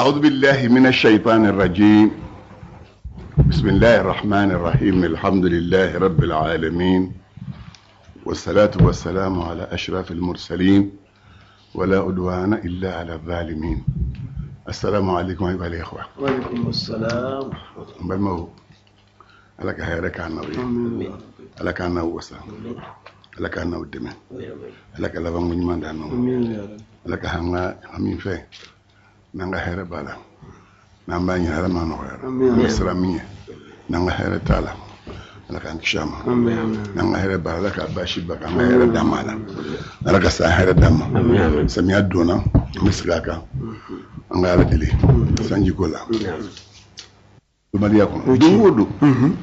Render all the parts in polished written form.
أعوذ بالله من الشيطان الرجيم بسم الله الرحمن الرحيم الحمد لله رب العالمين والصلاة والسلام على أشرف المرسلين ولا عدوان إلا على الظالمين السلام عليكم أيها الإخوة وعليكم السلام balimaw ala ka hɛrɛ k'an n'aw ye ala k'an n'aw wasa ala k'an n'aw dɛmɛ ala ka labanko ɲuman d'an n'aw ala ka an ka hami fɛ n'an ka hɛrɛ b'a la n'an b'a ɲini ala m'a nɔgɔya an bɛ siran min ɲɛ n'an ka hɛrɛ t'a la ala k'an kisi a ma n'an ka hɛrɛ b'a la ala k'a baasi ban k'an ka hɛrɛ d'an ma a la ala ka san hɛrɛ d'an ma samiya donna an bɛ segin a kan an ka ala deli sanji ko la kodɔnbaliya kɔnɔ don o don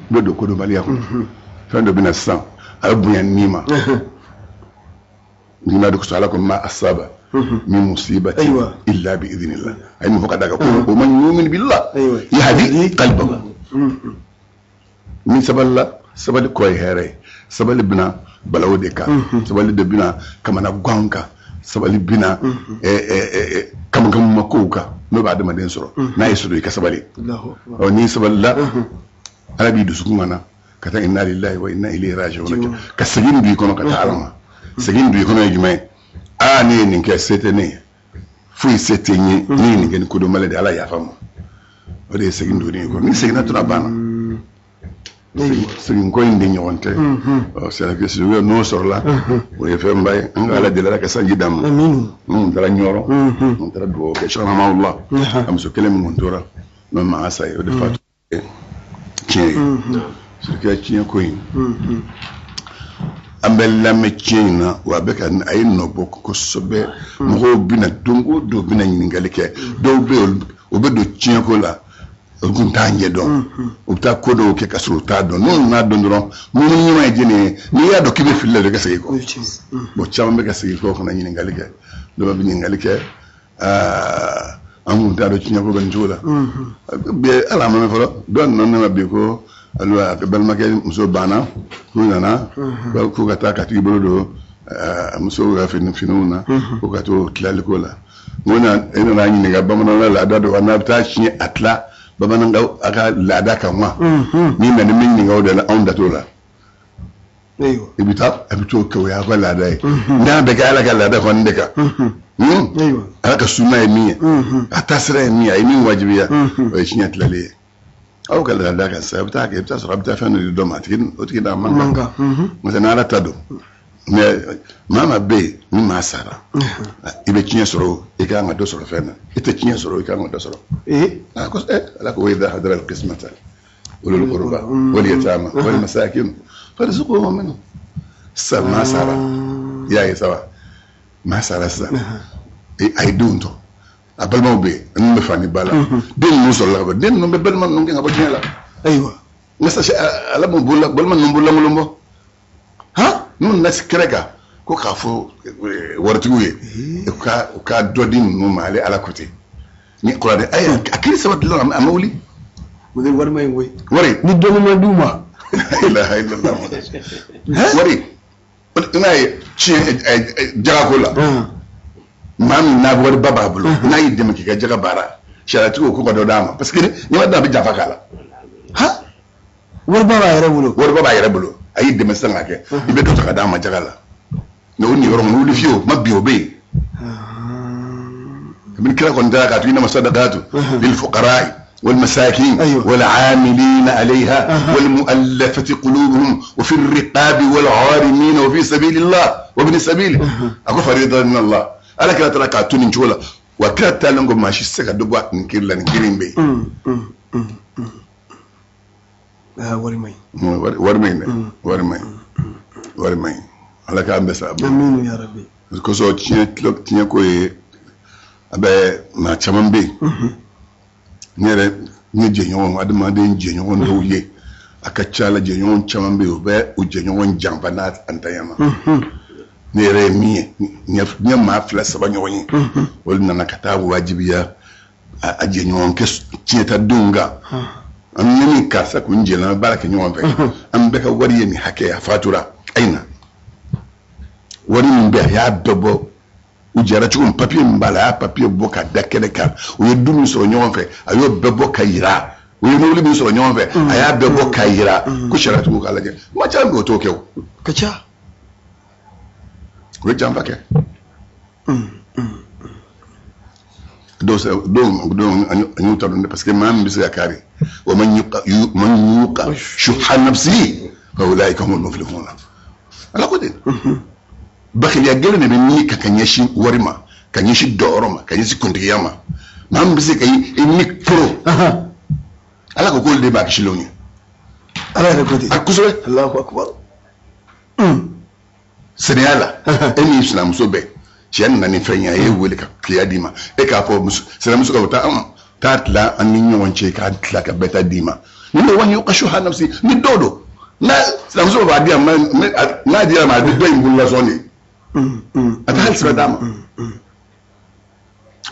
i bɛ don kodɔnbaliya kɔnɔ fɛn dɔ bɛ na sisan a bɛ bonya ni ma n'i ma dɔgɔsɔ ala ko ma asaba min musibatin illa bi idhnillah a ye mun fɔ ka d'a kan ko wa man yu'min billah yahdi qalbahu ni sabalila sabali kɔ ye hɛrɛ ye sabali bɛna balawu de kan sabali de bɛna kamanagan kan sabali bɛna kamanaganmakow kan n'o bɛ adamaden sɔrɔ n'a y'i sɔrɔ i ka sabali ɔ n'i sabalila ala b'i dusukun ŋana ka taa inna lillahi wa inna ilayhi raji'un ka segin don i kɔnɔ ka taa ala ma segin don i kɔnɔ ye jumɛn ye aa ne ye nin kɛ se tɛ ne ye foyi se tɛ n ye ne ye nin kɛ ni kodɔnbali de ala yafa n ma o de ye segin donni ye kɔnɔ n'i seginna dɔrɔn a banna segin ko in de ɲɔgɔn tɛ ɔ sɛnɛkɛ suguya n'o sɔrɔla o ye fɛnba ye an ka ala deli ala ka sanji d'an ma n taara ɲɔrɔ n taara dugawu kɛ sɔrɔmawula a muso kelen min kun tora n'o ma asa ye o de fatu tiɲɛ ye surtout tiɲɛ ko in an bɛ lamɛn tiɲɛ in na wa a bɛ ka a ye nɔ bɔ kosɛbɛ mɔgɔw bɛna don o don bɛna ɲininkali kɛ dɔw bɛ yen o bɛ don tiɲɛ ko la o tun t'a ɲɛ dɔn u bɛ taa ko dɔw kɛ ka sɔrɔ u t'a dɔn n'u nana dɔn dɔrɔn minnu ɲuman ye jɛnɛ ye n'i y'a dɔn k'i bɛ fili la i ka segin kɔ bon caman bɛ ka segin kɔ ka na ɲininkali kɛ dɔw bɛ ɲininkali kɛ aa an kun t'a dɔn tiɲɛ ko bɛ nin cogo la bi ala ma mɛn fɔlɔ dɔ nana ne ma bi ko ayiwa a balimakɛ muso banna k'u nana k'u ka taa ka t'i bolo don musow ka fini finiw na ko ka t'o tilali ko la n ko na e nana ɲininka bamanankan laada don wa n'a bɛ taa tiɲɛ a tila bamanankan a ka laada kan wa n'i nana min ɲininka o de la anw da t'o la i bɛ taa a bɛ t'o kɛ o y'a ka laada ye n'a bɛ kɛ ala ka laada kɔni de kan ala ka sunna ye min ye a taasira ye min ye a ye min wajibiya o ye tiɲɛ tilali ye aw ka laada kan sisan a bɛ taa kɛ i bɛ taa sɔrɔ a bɛ taa fɛn dɔ di dɔ ma a tigi o tigi n'a man kan n'o tɛ n'ala ta don mais maa maa bɛ yen ni maa sara i bɛ tiɲɛ sɔrɔ i ka kan ka dɔ sɔrɔ fɛn na i tɛ tiɲɛ sɔrɔ i ka kan ka dɔ sɔrɔ a ko ala ko wa idha hadara al-qismata ulul qurba wal yatama wal masakin farzuquhum minhu sisan maa sara i y'a ye sa maa sara sisan a ye denw to a balimaw bɛ yen ninnu bɛ fa ni ba la den ninnu sɔrɔla ka bɔ den ninnu bɛ balima ninnu gɛn ka bɔ diɲɛ la ayiwa nka sase ala m'u bolola balima ninnu bololankolon bɔ han n'u nana kɛnɛ kan ko k'a fɔ waritigiw ye u ka dɔ di ninnu ma ale ala ko ten ni kuranɛ ayi a kiri sabatila a ma wuli o de wari ma ɲi koyi wari ni dɔnni ma d'u ma ilaha illallah wari n'a ye tiɲɛ jagako la maa min n'a wariba b'a bolo n'a y'i dɛmɛ k'i ka jaga baara sariyatigiw ko ka dɔ d'a ma parce que n'i ma d'a bɛ janfa k'a la han wariba b'a yɛrɛ bolo wariba b'a yɛrɛ bolo a y'i dɛmɛ sisan k'a kɛ i bɛ dɔ ta ka d'a ma jaga la mais o nin yɔrɔ min wuli fiyewu ma bi o bɛ yen kabini kira kɔni taara k'a to innama sadaqatu lil fuqara'i wal masakin wal amilina alayha wal mu'allafati qulubuhum wa fi riqabi wal gharimin wa fi sabilillah wa ibn sabil a ko faridatan min Allah ala kira taara k'a to nin cogo la wa kira taalen ko maa si tɛ se ka dɔ bɔ nin kiri la nin kiri in bɛ yen wari ma ɲi wari ma ɲi dɛ wari ma ɲi wari ma ɲi ala k'an bɛɛ sa amiina ya rabbi o kosɔn tiɲɛ tiɲɛ ko ye a bɛ maa caman bɛ yen ne yɛrɛ ne jɛɲɔgɔn adamaden jɛɲɔgɔn dɔw ye a ka ca la jɛɲɔgɔn caman bɛ yen u bɛ u jɛɲɔgɔn janfa n'a ntanya ma ne yɛrɛ ye min ye n ye maa fila saba ɲɔgɔn ye olu nana ka taa wajibiya a jɛɲɔgɔnkɛ tiɲɛtadenw kan an ne ni karisa kun jɛla an bɛ baara kɛ ɲɔgɔn fɛ an bɛɛ ka wari ye nin hakɛ ye a fatura ayi na wari min bɛ a y'a bɛɛ bɔ U jɛra cogo min, papiye min b'a la, a y'a papiye bɔ ka da kɛnɛ kan. U ye du min sɔrɔ ɲɔgɔn fɛ, a y'o bɛɛ bɔ ka yira. U ye mobili min sɔrɔ ɲɔgɔn fɛ, a y'a bɛɛ bɔ ka yira ko sariyatigiw k'a lajɛ. Maa caman bɛ o t'o kɛ o. Ka ca. U bɛ janfa kɛ. Dɔw sɛ dɔw dɔw an y'u ta dɔn dɛ, parce que maa min bɛ se ka kari wa man yuqa man yuqa shuhha nafsihi fa ulaika humul muflihun. Ala ko ten, bakiliya gɛlɛn de bɛ min kan ka ɲɛsin wari ma, ka ɲɛsin dɔyɔrɔ ma, ka ɲɛsin kuntigiya ma. Maa min bɛ se ka i ni koro, Ala ko k'olu de b'a kisilenw ye. Ala yɛrɛ ko ten. A kosɛbɛ. Allahu akbar. Sɛnɛya la, e ni sinamuso bɛɛ, cɛ nana ni fɛn ye, a y'e wele ka tileya d'i ma, e k'a fɔ sinamuso ka taa taa tila an ni ɲɔgɔn cɛ, k'a tila ka bɛɛ ta d'i ma. Ni ne wa yuqa shuhha nafsi, ni dɔw don n'a sinamuso b'a di yan, n'a dira ma, a bɛ dɔ in bololasɔn de, a tɛ hali sira d'a ma.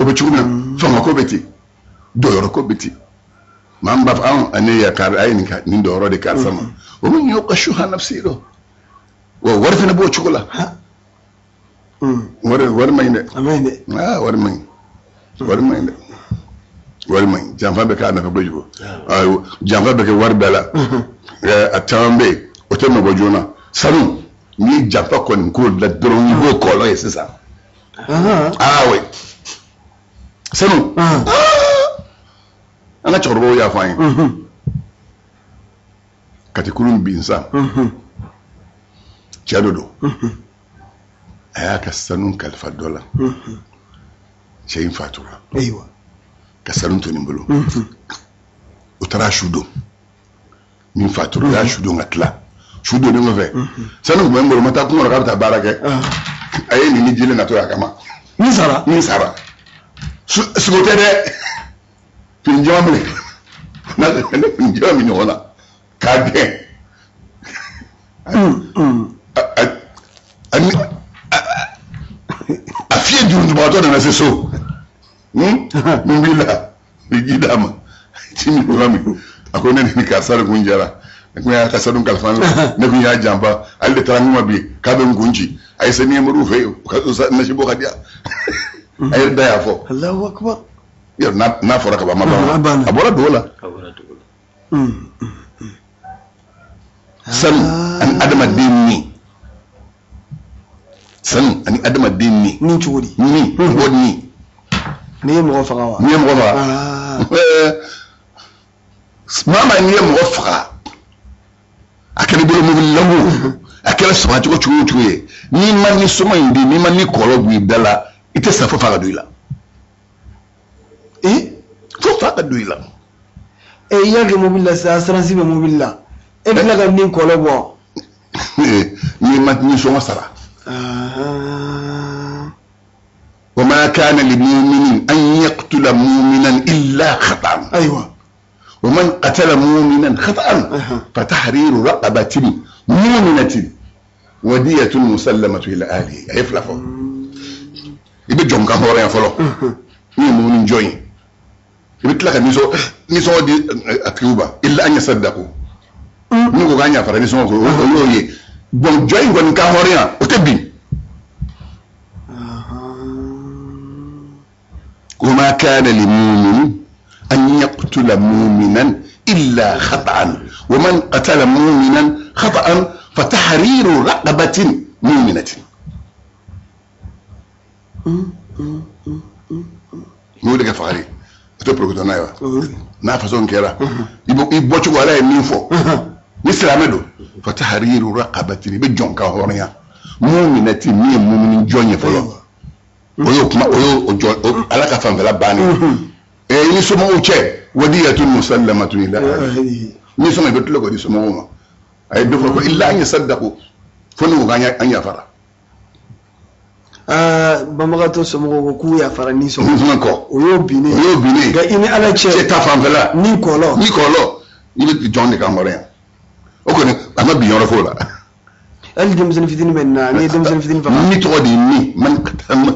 O bɛ cogo min na, fanga ko bɛ ten, dɔyɔrɔ ko bɛ ten. Maa min b'a fɔ anw ne ya kari, a ye nin nin dɔyɔrɔ de karisa ma, o bɛ yuqa shuhha nafsi don. Wa wari fana b'o cogo la. Wari man ɲi dɛ. A man ɲi dɛ. Aa, wari man ɲi, wari man ɲi dɛ, wari man ɲi. Janfa bɛ k'a nafa kojugu. Ayiwa, janfa bɛ kɛ wari bɛɛ la. A caman bɛ yen, o tɛ mabɔ joona. Sanu, n'i ye janfa kɔni k'o la dɔrɔn, i b'o kɔlɔlɔ ye sisan. Aa oui, sanu, an ka cɛkɔrɔbaw y'a fɔ an ye. Katikulun bin sa, cɛ dɔ don, a y'a ka sanu kalifa dɔ la. Cɛ in fatura. Ayiwa. Ka sanu to nin bolo. U taara su don, min fatura, u y'a su don ka tila. Su donnen kɔfɛ, sanu tun bɛ n bolo, ma taa kungo kɔnɔ k'a bɛ taa baara kɛ, a ye nin ni jelen natɔ ye a kama. Min sara. Min sara, sugo tɛ dɛ, fini jɛman minɛ n'a fini jɛman min ɲɔgɔn na k'a gɛn. A fiɲɛ jurujubagatɔ nana se so, n wulila, n ji d'a ma, ci min kura min, a ko ne ni karisa de kun jɛra, ne kun y'a ka sanu kalifa n la, ne kun y'a janfa, ale de taara n kuma bi k'a bɛ n kun ci. A ye se ni moriw fɛ yen, u ka nasi bɔ ka di yan. A yɛrɛ da y'a fɔ. Allahu akbar. Yɔrɔ n'a fɔra ka ban, a ma ban, a bɔra dogo la. Sanu ani adamaden ni, sanu ani adamaden ni. Ni cogo di? Ni mɔgɔ ni. N'i ye mɔgɔ faga wa? N'i ye mɔgɔ faga. Maa maa n'i ye mɔgɔ faga, a kɛra i bolo mobili la o, a kɛra sama cogo cogo o cogo ye, n'i ma ni soma in di, n'i ma ni kɔlɔ bɔ i da la, i tɛ sa fo fa ka don i la. Fo fa ka don i la. I y'a kɛ mobili la sisan, assurance bɛ mobili la, e bɛ tila ka nin kɔlɔ bɔ. N'i ma nisɔngɔ sara. Wa ma kana li mu'minin an yaqtula mu'minan illa khata'an. Ayiwa. Wa man qatala mu'minan khata'an fa tahriru raqabatin mu'minatin wa diyatun musallamatu ila ahlihi. A ye fila fɔ. I bɛ jɔn kan hɔrɔnya fɔlɔ. Min ye mumini jɔn ye, i bɛ tila ka nisɔngɔ di a tigiw ma, illa an yasaddaqu. N'u ko k'an yafara nisɔngɔ ko, o y'o ye. Bon, jɔn in kɔni kan hɔrɔnya, o tɛ bin. Wa ma kana li mu'minin an yaqtula mu'minan illa khata'an wa man qatala mu'minan khata'an fa tahriru raqabatin mu'minatin. N'o de kɛ fagali, o tɛ porokoto n'a ye wa? N'a façon kɛra, i bɔcogo, Ala ye min fɔ, ni silamɛ don, fa tahriru raqabatin, i bɛ jɔn kan hɔrɔnya, mu'minatin, min ye mumini jɔn ye fɔlɔ. O y'o kuma, o y'o jɔn Ala ka fanfɛla bannen. I ni somɔgɔw cɛ, wadiyatun musallamatun ila ahlihi. Ni sɔn, i bɛ tila k'o di somɔgɔw ma. A ye dɔ fɔ ko illa an yasaddaqu, fo n'u ko k'an yafara. Banbagatɔ somɔgɔw ko k'u yafara ni sɔngɔ kɔ, o y'o binnen. O y'o binnen. Nka i ni Ala cɛ, cɛ ta fanfɛla, ni kɔlɔ, ni kɔlɔ, i bɛ jɔn de kan hɔrɔnya. O kɔni a ma bin yɔrɔ fo la. Hali denmisɛnnin fitinin bɛ nin na, n'i ye denmisɛnnin fitinin faga. Ni tɔgɔ de ye min man ka taa ma.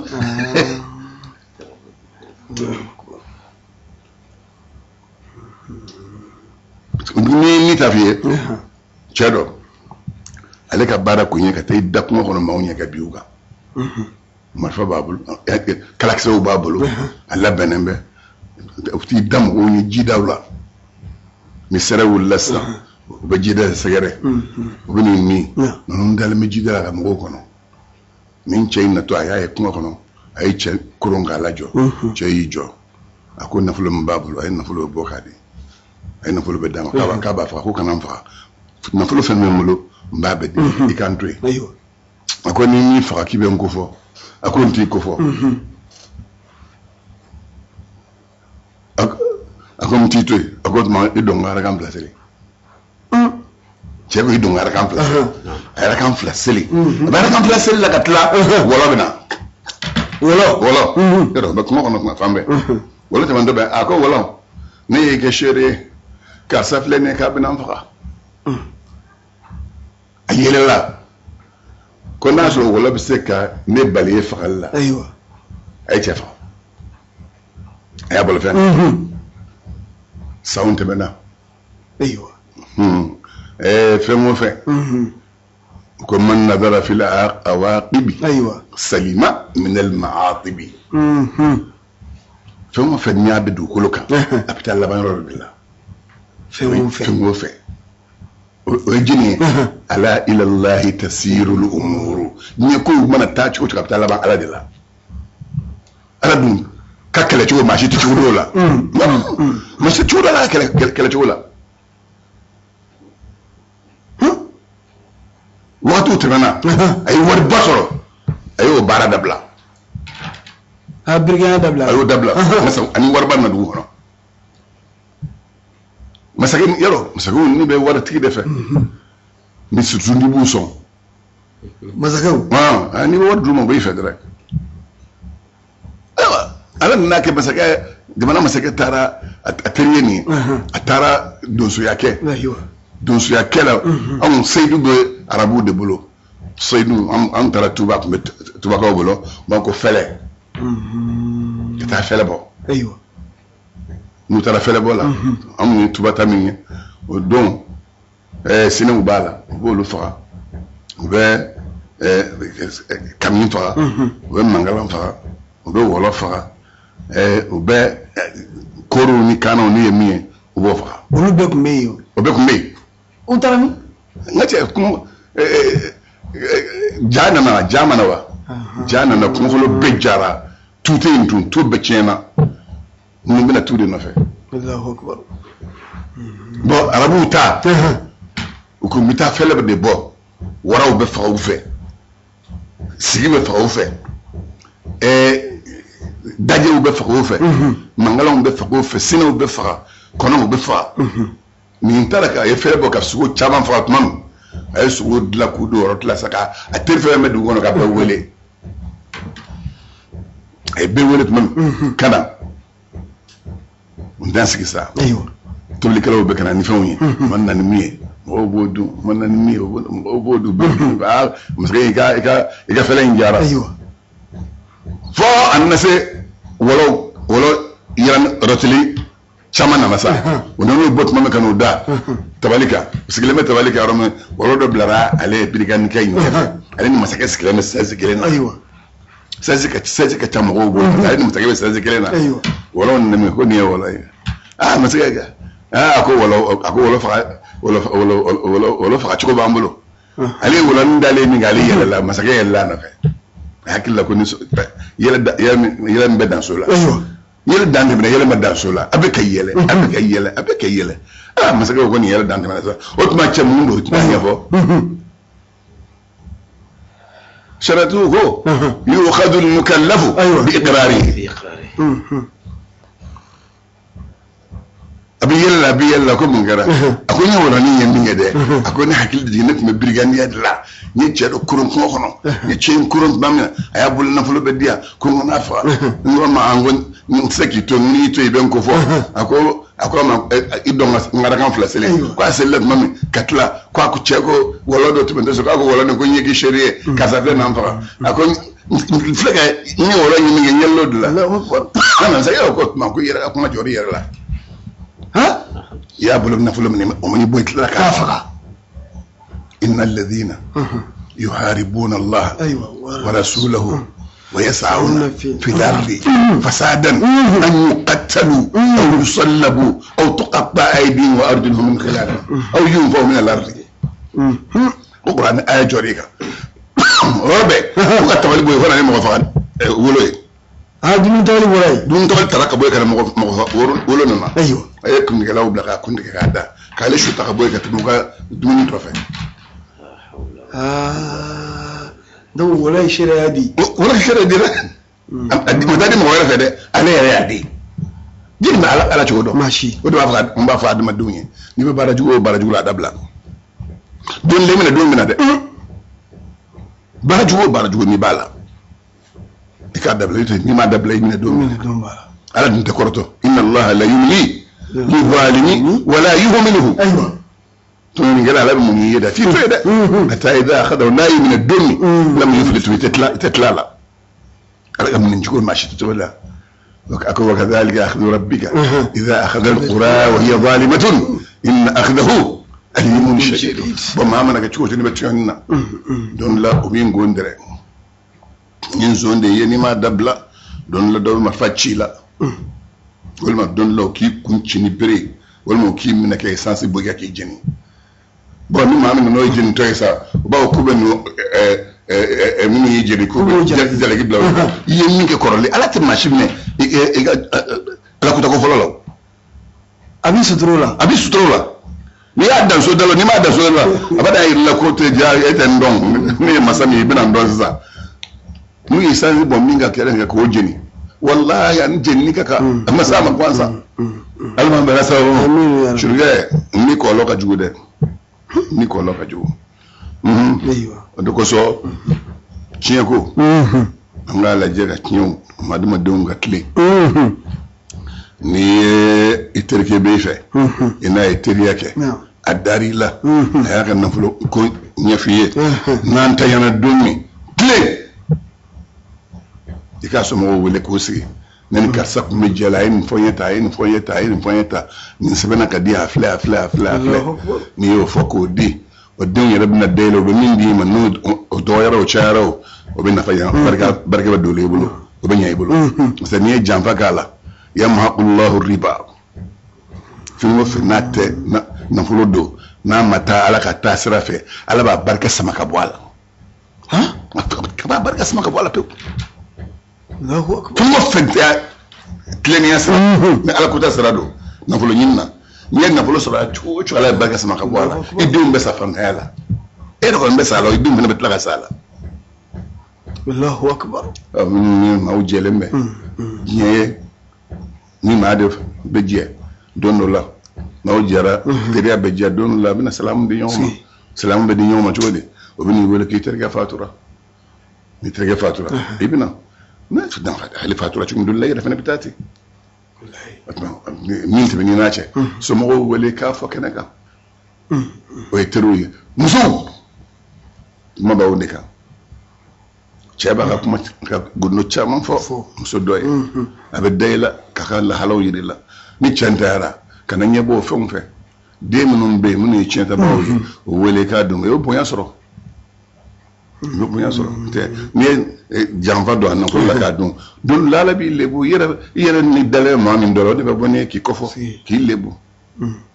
Ni ta f'i ye, cɛ dɔ, ale ka baara kun ye ka taa i da kungo kɔnɔ maaw ɲɛ ka bin u kan. Marifa b'a bolo, kalakisɛw b'a bolo, a labɛnnen bɛ. U t'i da mɔgɔw ɲɛ jidaw la. Ni sɛrɛ wulila sisan, u bɛ jida sɛgɛrɛ, u bɛ n'u min. Ninnu dalen bɛ jida la ka mɔgɔw kɔnɔ. Nin cɛ in natɔ, a y'a ye kungo kɔnɔ, a ye cɛ koron k'a lajɔ. Cɛ y'i jɔ, a ko nafolo min b'a bolo, a ye nafolo bɔ k'a di. A ye nafolo bɛɛ d'a ma. K'a b'a faga. Ko kana n faga, nafolo fɛn bɛ n bolo, n b'a bɛɛ di, i ka n to yen. A ko ni n y'i faga, k'i bɛ n kofɔ. A ko n t'i kofɔ. A ko n t'i to yen. A ko tuma i don n ka arakan fila seli. Cɛ ko i don n ka arakan fila seli. A ye arakan fila seli. A bɛ arakan fila seli la ka tila, wɔlɔ bɛ na. Wɔlɔ, yɔrɔ o bɛ kungo kɔnɔ kuma fan bɛɛ. Wɔlɔ tɛmɛntɔ bɛ, a ko wɔlɔ, ne y'i kɛ seere ye, karisa filɛ nin ye k'a bɛna n faga. A yɛlɛla ko n'a sɔrɔ wɔlɔ bɛ se ka ne bali e fagali la. A ye cɛ faga, a y'a bolofɛn. Sanw tɛmɛna. Fɛn o fɛn ko man nadara fil awaqibi salima min al ma'atibi. Fɛn o fɛn n'i y'a bɛ dugukolo kan, a bɛ taa laban yɔrɔ de la. Fɛn o fɛn. Fɛn o fɛn, o ye jini ye. Ala ilallahi tasirul umuru. Diɲɛ kow mana taa cogo o cogo, a bɛ taa laban Ala de la. Ala dun ka kɛlɛ cogo, maa si tɛ cogo dɔw la, maa si tɛ cogo dɔ la kɛlɛ cogo la. Wagatiw tɛmɛna, a ye wariba sɔrɔ, a y'o baara dabila. A birikɛnya dabila. A y'o dabila. Ani wariba nana dugu kɔnɔ. Masakɛ, yɔrɔ masakɛw ni bɛ waritigi de fɛ, ni surtout n'i b'u sɔn. Masakɛw. N'i bɛ wari d'u ma, u b'i fɛ dɔrɔn. Ayiwa, Ala nana kɛ masakɛ, jamana masakɛ taara a teri ye nin ye, a taara donsoya kɛ. Donsoya kɛ la, anw seyidu bɛ arabuw de bolo. Seyidu, an taara Tuba, tun bɛ tubakaw bolo, u b'a ko fɛlɛ, ka taa fɛlɛ bɔ. N'u taara fɛlɛ bɔ la, anw ye Tuba ta min ye o don, sinɛw b'a la, u b'olu faga, u bɛ kami faga, u bɛ mankalan faga, u bɛ wɔlɔ faga, u bɛ korow ni kanaw, n'u ye min ye, u b'o faga. Olu bɛɛ tun bɛ yen. O bɛɛ tun bɛ yen. U taara min? N ka cɛ, kun ja nana, ja mana wa, ja nana, kungokolo bɛɛ jara, tu tɛ yen tun, tu bɛɛ tiɲɛna. Ninnu bɛna tu de nɔfɛ. Bon, arabuw ta, u ko n bɛ taa fɛlɛ de bɔ. Waraw bɛ faga u fɛ, sigi bɛ faga u fɛ, dajɛw bɛ faga u fɛ, mankalanw bɛ faga u fɛ, sinɛw bɛ faga, kɔnɔw bɛ faga. Nin taara ka a ye fɛlɛ bɔ ka sogo caman faga tuma min, a ye sogo dilan k'u don yɔrɔ tila sa, ka a teri fɛn bɛ dugu kɔnɔ ka bɛɛ wele. A ye bɛɛ wele tuma min ka na, n tɛ sigi sa. Tobilikɛlaw bɛ ka na ni fɛnw ye, u ma na ni min ye, mɔgɔw b'o dun, u ma na ni min ye, mɔgɔw b'o dun. Aa, masakɛ, i ka fɛlɛ in diyara. Fo a nana se wɔlɔ, wɔlɔ yɛrɛ rɔtili caman nana sa. U nan'u bɔ tuma min ka n'u da tabali kan, u sigilen bɛ tabali kan yɔrɔ min, wɔlɔ dɔ bilara ale ye biriganikɛ in ɲɛfɛ. Ale ni masakɛ sigilen bɛ sɛzi kelen na. Sɛzi ka ca mɔgɔw bolo, ale ni masakɛ bɛ sɛzi kelen na. Wɔlɔ nana, ko nin ye wɔlɔ ye. Aa, masakɛ, aa, a ko wɔlɔ, a ko wɔlɔ faga, wɔlɔ, wɔlɔ, wɔlɔ, wɔlɔ faga cogo b'an bolo. Ale ye wɔlɔnin dalen min kɛ, ale yɛlɛla, masakɛ yɛlɛla a nɔfɛ. A hakili la ko ni yɛlɛ yɛlɛ min bɛ dan so la, yɛlɛ dan tɛmɛna, yɛlɛ ma dan so la. A bɛ ka yɛlɛ, a bɛ ka yɛlɛ, a bɛ ka yɛlɛ. Aa, masakɛ ko nin yɛlɛ dan tɛmɛna sa, o tuma cɛ mun don? O tuma ɲɛfɔ. Sariyatigiw ko yukhadu al-mukallafu bi iqrarihi. A bɛ yɛlɛ la, a bɛ yɛlɛ la, ko mun kɛra? A ko n ye wɔlɔnin ye min kɛ dɛ, a ko ne hakili jigin, ne tun bɛ biriganiya de la, n ye cɛ dɔ koron kungo kɔnɔ, n ye cɛ in koron tuma min na, a y'a bolo nafolo bɛɛ di yan, ko n ko n'a faga. N ko ma, n ko n tɛ se k'i to, n y'i to i bɛ n ko fɔ. A ko a ma, i dɔn n ka arakan fila seli. Ko a selila tuma min ka tila, ko a ko cɛ ko wɔlɔ dɔ tun bɛ so, k'a ko wɔlɔ nin ko n ye k'i seere ye, karisa filɛ n'an faga. A ko n filɛ ka n ye wɔlɔ ɲini kɛ, n yɛlɛl'o de la. A masakɛ ko tuma ko i yɛrɛ ka kuma jɔr'i yɛrɛ la, i y'a bolo nafolo minɛ, o ma bɔ, i tilala k'a faga. Inna alladhina yuharibuna Allah wa rasulahu. Wa yas'auna fil ardi fasadan an yuqattalu aw yusallabu aw tuqatta aydihim wa arjuluhum min khilaf aw yunfaw min al ardi. Ko kuranɛ aya jɔr'i kan o yɔrɔ bɛɛ, ko ka tabali bɔ yen fo na ni mɔgɔ faga wolo ye. Aa, dumuni tabali bɔra yen. Dumuni tabali tara ka bɔ yen ka na mɔgɔ faga wolo nana. Ayiwa. A ye kuntigɛlaw bila k'a kuntigɛ k'a da k'ale su ta ka bɔ yen ka tɛmɛ u ka dumuni tɔ fɛ. Aa, donc wolo ye seereya di. Wolo ye seereya di dɛ. A di o t'a di mɔgɔ wɛrɛ fɛ dɛ, ale yɛrɛ y'a di. Jeli bɛ ala ala cogo dɔn. Maa si. O de b'a fɔ, n b'a fɔ adamadenw ye, n'i bɛ baara jugu o baara jugu la, a dabila. Don le minɛ don minɛ dɛ. Baara jugu o baara jugu n'i b'a la, i k'a dabila. I tɛ n'i m'a dabila, i minɛ don min. Minɛ don b'a la. Ala dun tɛ kɔrɔtɔ. Inna allaha la yumli lizalimi wala yuhmiluhu. Ayiwa. Tɔɲɔnikɛla, ala bɛ mun ye dɛ? T'i to yen dɛ. Hatta idha akhadahu, n'a y'i minɛ don min, lam yuflitu, i tɛ tila a la. Ala ka minɛ cogo maa si tɛ cogo la. A ko wa kadhalika akhdhu rabbika idha akhadha alqura wa hiya zalimatun inna akhdahu alimun shadid. Bon, maa mana kɛ cogo o cogo, n'i bɛ tɔɲɔni na, don la o b'i ngon dɛrɛ ni nson de ye, n'i m'a dabila, don la dɔ bɛ marifa ci i la, walima don la o k'i kun ci ni bere ye, walima o k'i minɛ ka esansi bɔ i kan k'i jeni. Bon, ni maa min nana, n'o ye jenitɔ ye sa, u b'a fɔ k'u bɛ n'o minnu y'i jeni, k'u bɛ jalaki bila o la. I ye min kɛ kɔrɔlen, ala tɛ maa si minɛ i ka ala kutako fɔlɔ la o. A b'i sutura o la. A b'i sutura o la. N'i y'a dan so da la, n'i m'a dan so da la, a b'a da yir'i la ko tɛ ja, e tɛ n dɔn, ne ye masa min ye, i bɛna n dɔn sisan. N'u ye sanji bɔn min ka kɛrɛ kan k'o jeni, walahi ani jenini ka kan, a ma s'a ma gansan. Ala m'an bɛnna sababu ma. Amiina ya Rabbi. Surukɛ, ni kɔlɔlɔ ka jugu dɛ, ni kɔlɔlɔ ka jugu. Ayiwa. O de kosɔn tiɲɛ ko, an k'a lajɛ ka tiɲɛw adamadenw ka tilen. N'i ye i terikɛ b'i fɛ, i n'a ye teriya kɛ, a dar'i la, a y'a ka nafolo ko ɲɛf'i ye, n'an tanyana don min, tilen i k'a somɔgɔw wele k'o sigi: ne ni karisa tun bɛ jɛ la, a ye nin fɔ n ye tan, a ye nin fɔ n ye tan, a ye nin fɔ n ye tan, nin sɛbɛnna ka di, a filɛ, a filɛ, a filɛ, a filɛ. N'i y'o fɔ k'o di, o denw yɛrɛ bɛna dayɛlɛ, u bɛ min d'i ma, n'o o dɔgɔyara, o cayara, o o bɛ nafa ɲɛ, barika barika bɛ don i bolo, o bɛ ɲɛ i bolo. Parce que n'i ye janfa k'a la, yamhaqullahu riba. Fɛn o fɛn n'a tɛ nafolo don, n'a ma taa ala ka taa sira fɛ, ala b'a barika sama ka bɔ a la. A b'a barika sama ka bɔ a la pewu. Allahu akbar. Fɛn o fɛn tɛ tilennenya sira, ni ala kota sira don nafolo ɲini na, n'i ye nafolo sɔrɔ a cogo o cogo, ala ye barika sama ka bɔ a la. I denw bɛ sa fantanya la, e yɛrɛ kɔni bɛ sa a la, i denw fana bɛ tila ka sa a la. Allahu akbar. Ɔ, minnu ni maaw jɛlen bɛ diɲɛ ye, ni maa de bɛ jɛ don dɔ la, n'aw jɛra, teriya bɛ jɛ don dɔ la, a bɛna salamu di ɲɔgɔn ma. Salamu bɛ di ɲɔgɔn ma cogo di? O bɛ n'i wele k'i terikɛ fatura. Ni terikɛ fatura, i bɛna n'a ale fatura cogo min, don la i yɛrɛ fana bɛ taa ten. O tuma, min tɛmɛn'i n'a cɛ, somɔgɔw wele k'a fɔ kɛnɛ kan, o ye teriw ye. Musow kuma b'aw de kan. Cɛ b'a ka kuma ka gundo caman fɔ muso dɔ ye, a bɛ da i la k'a ka lahalaw yir'i la. Ni cɛ ntanyara, kana ɲɛbɔ o fɛnw fɛ. Den minnu bɛ yen, minnu ye tiɲɛtabagaw ye, o wele k'a dun, o ye bonya sɔrɔ, i bɛ bonya sɔrɔ. Tɛ n'i ye janfa don a nafolo la k'a dun, don la ala b'i lebu. I yɛrɛ ni dalen maa min dɔ la, o de bɛ bɔ n'i ye k'i kɔfɔ k'i lebu.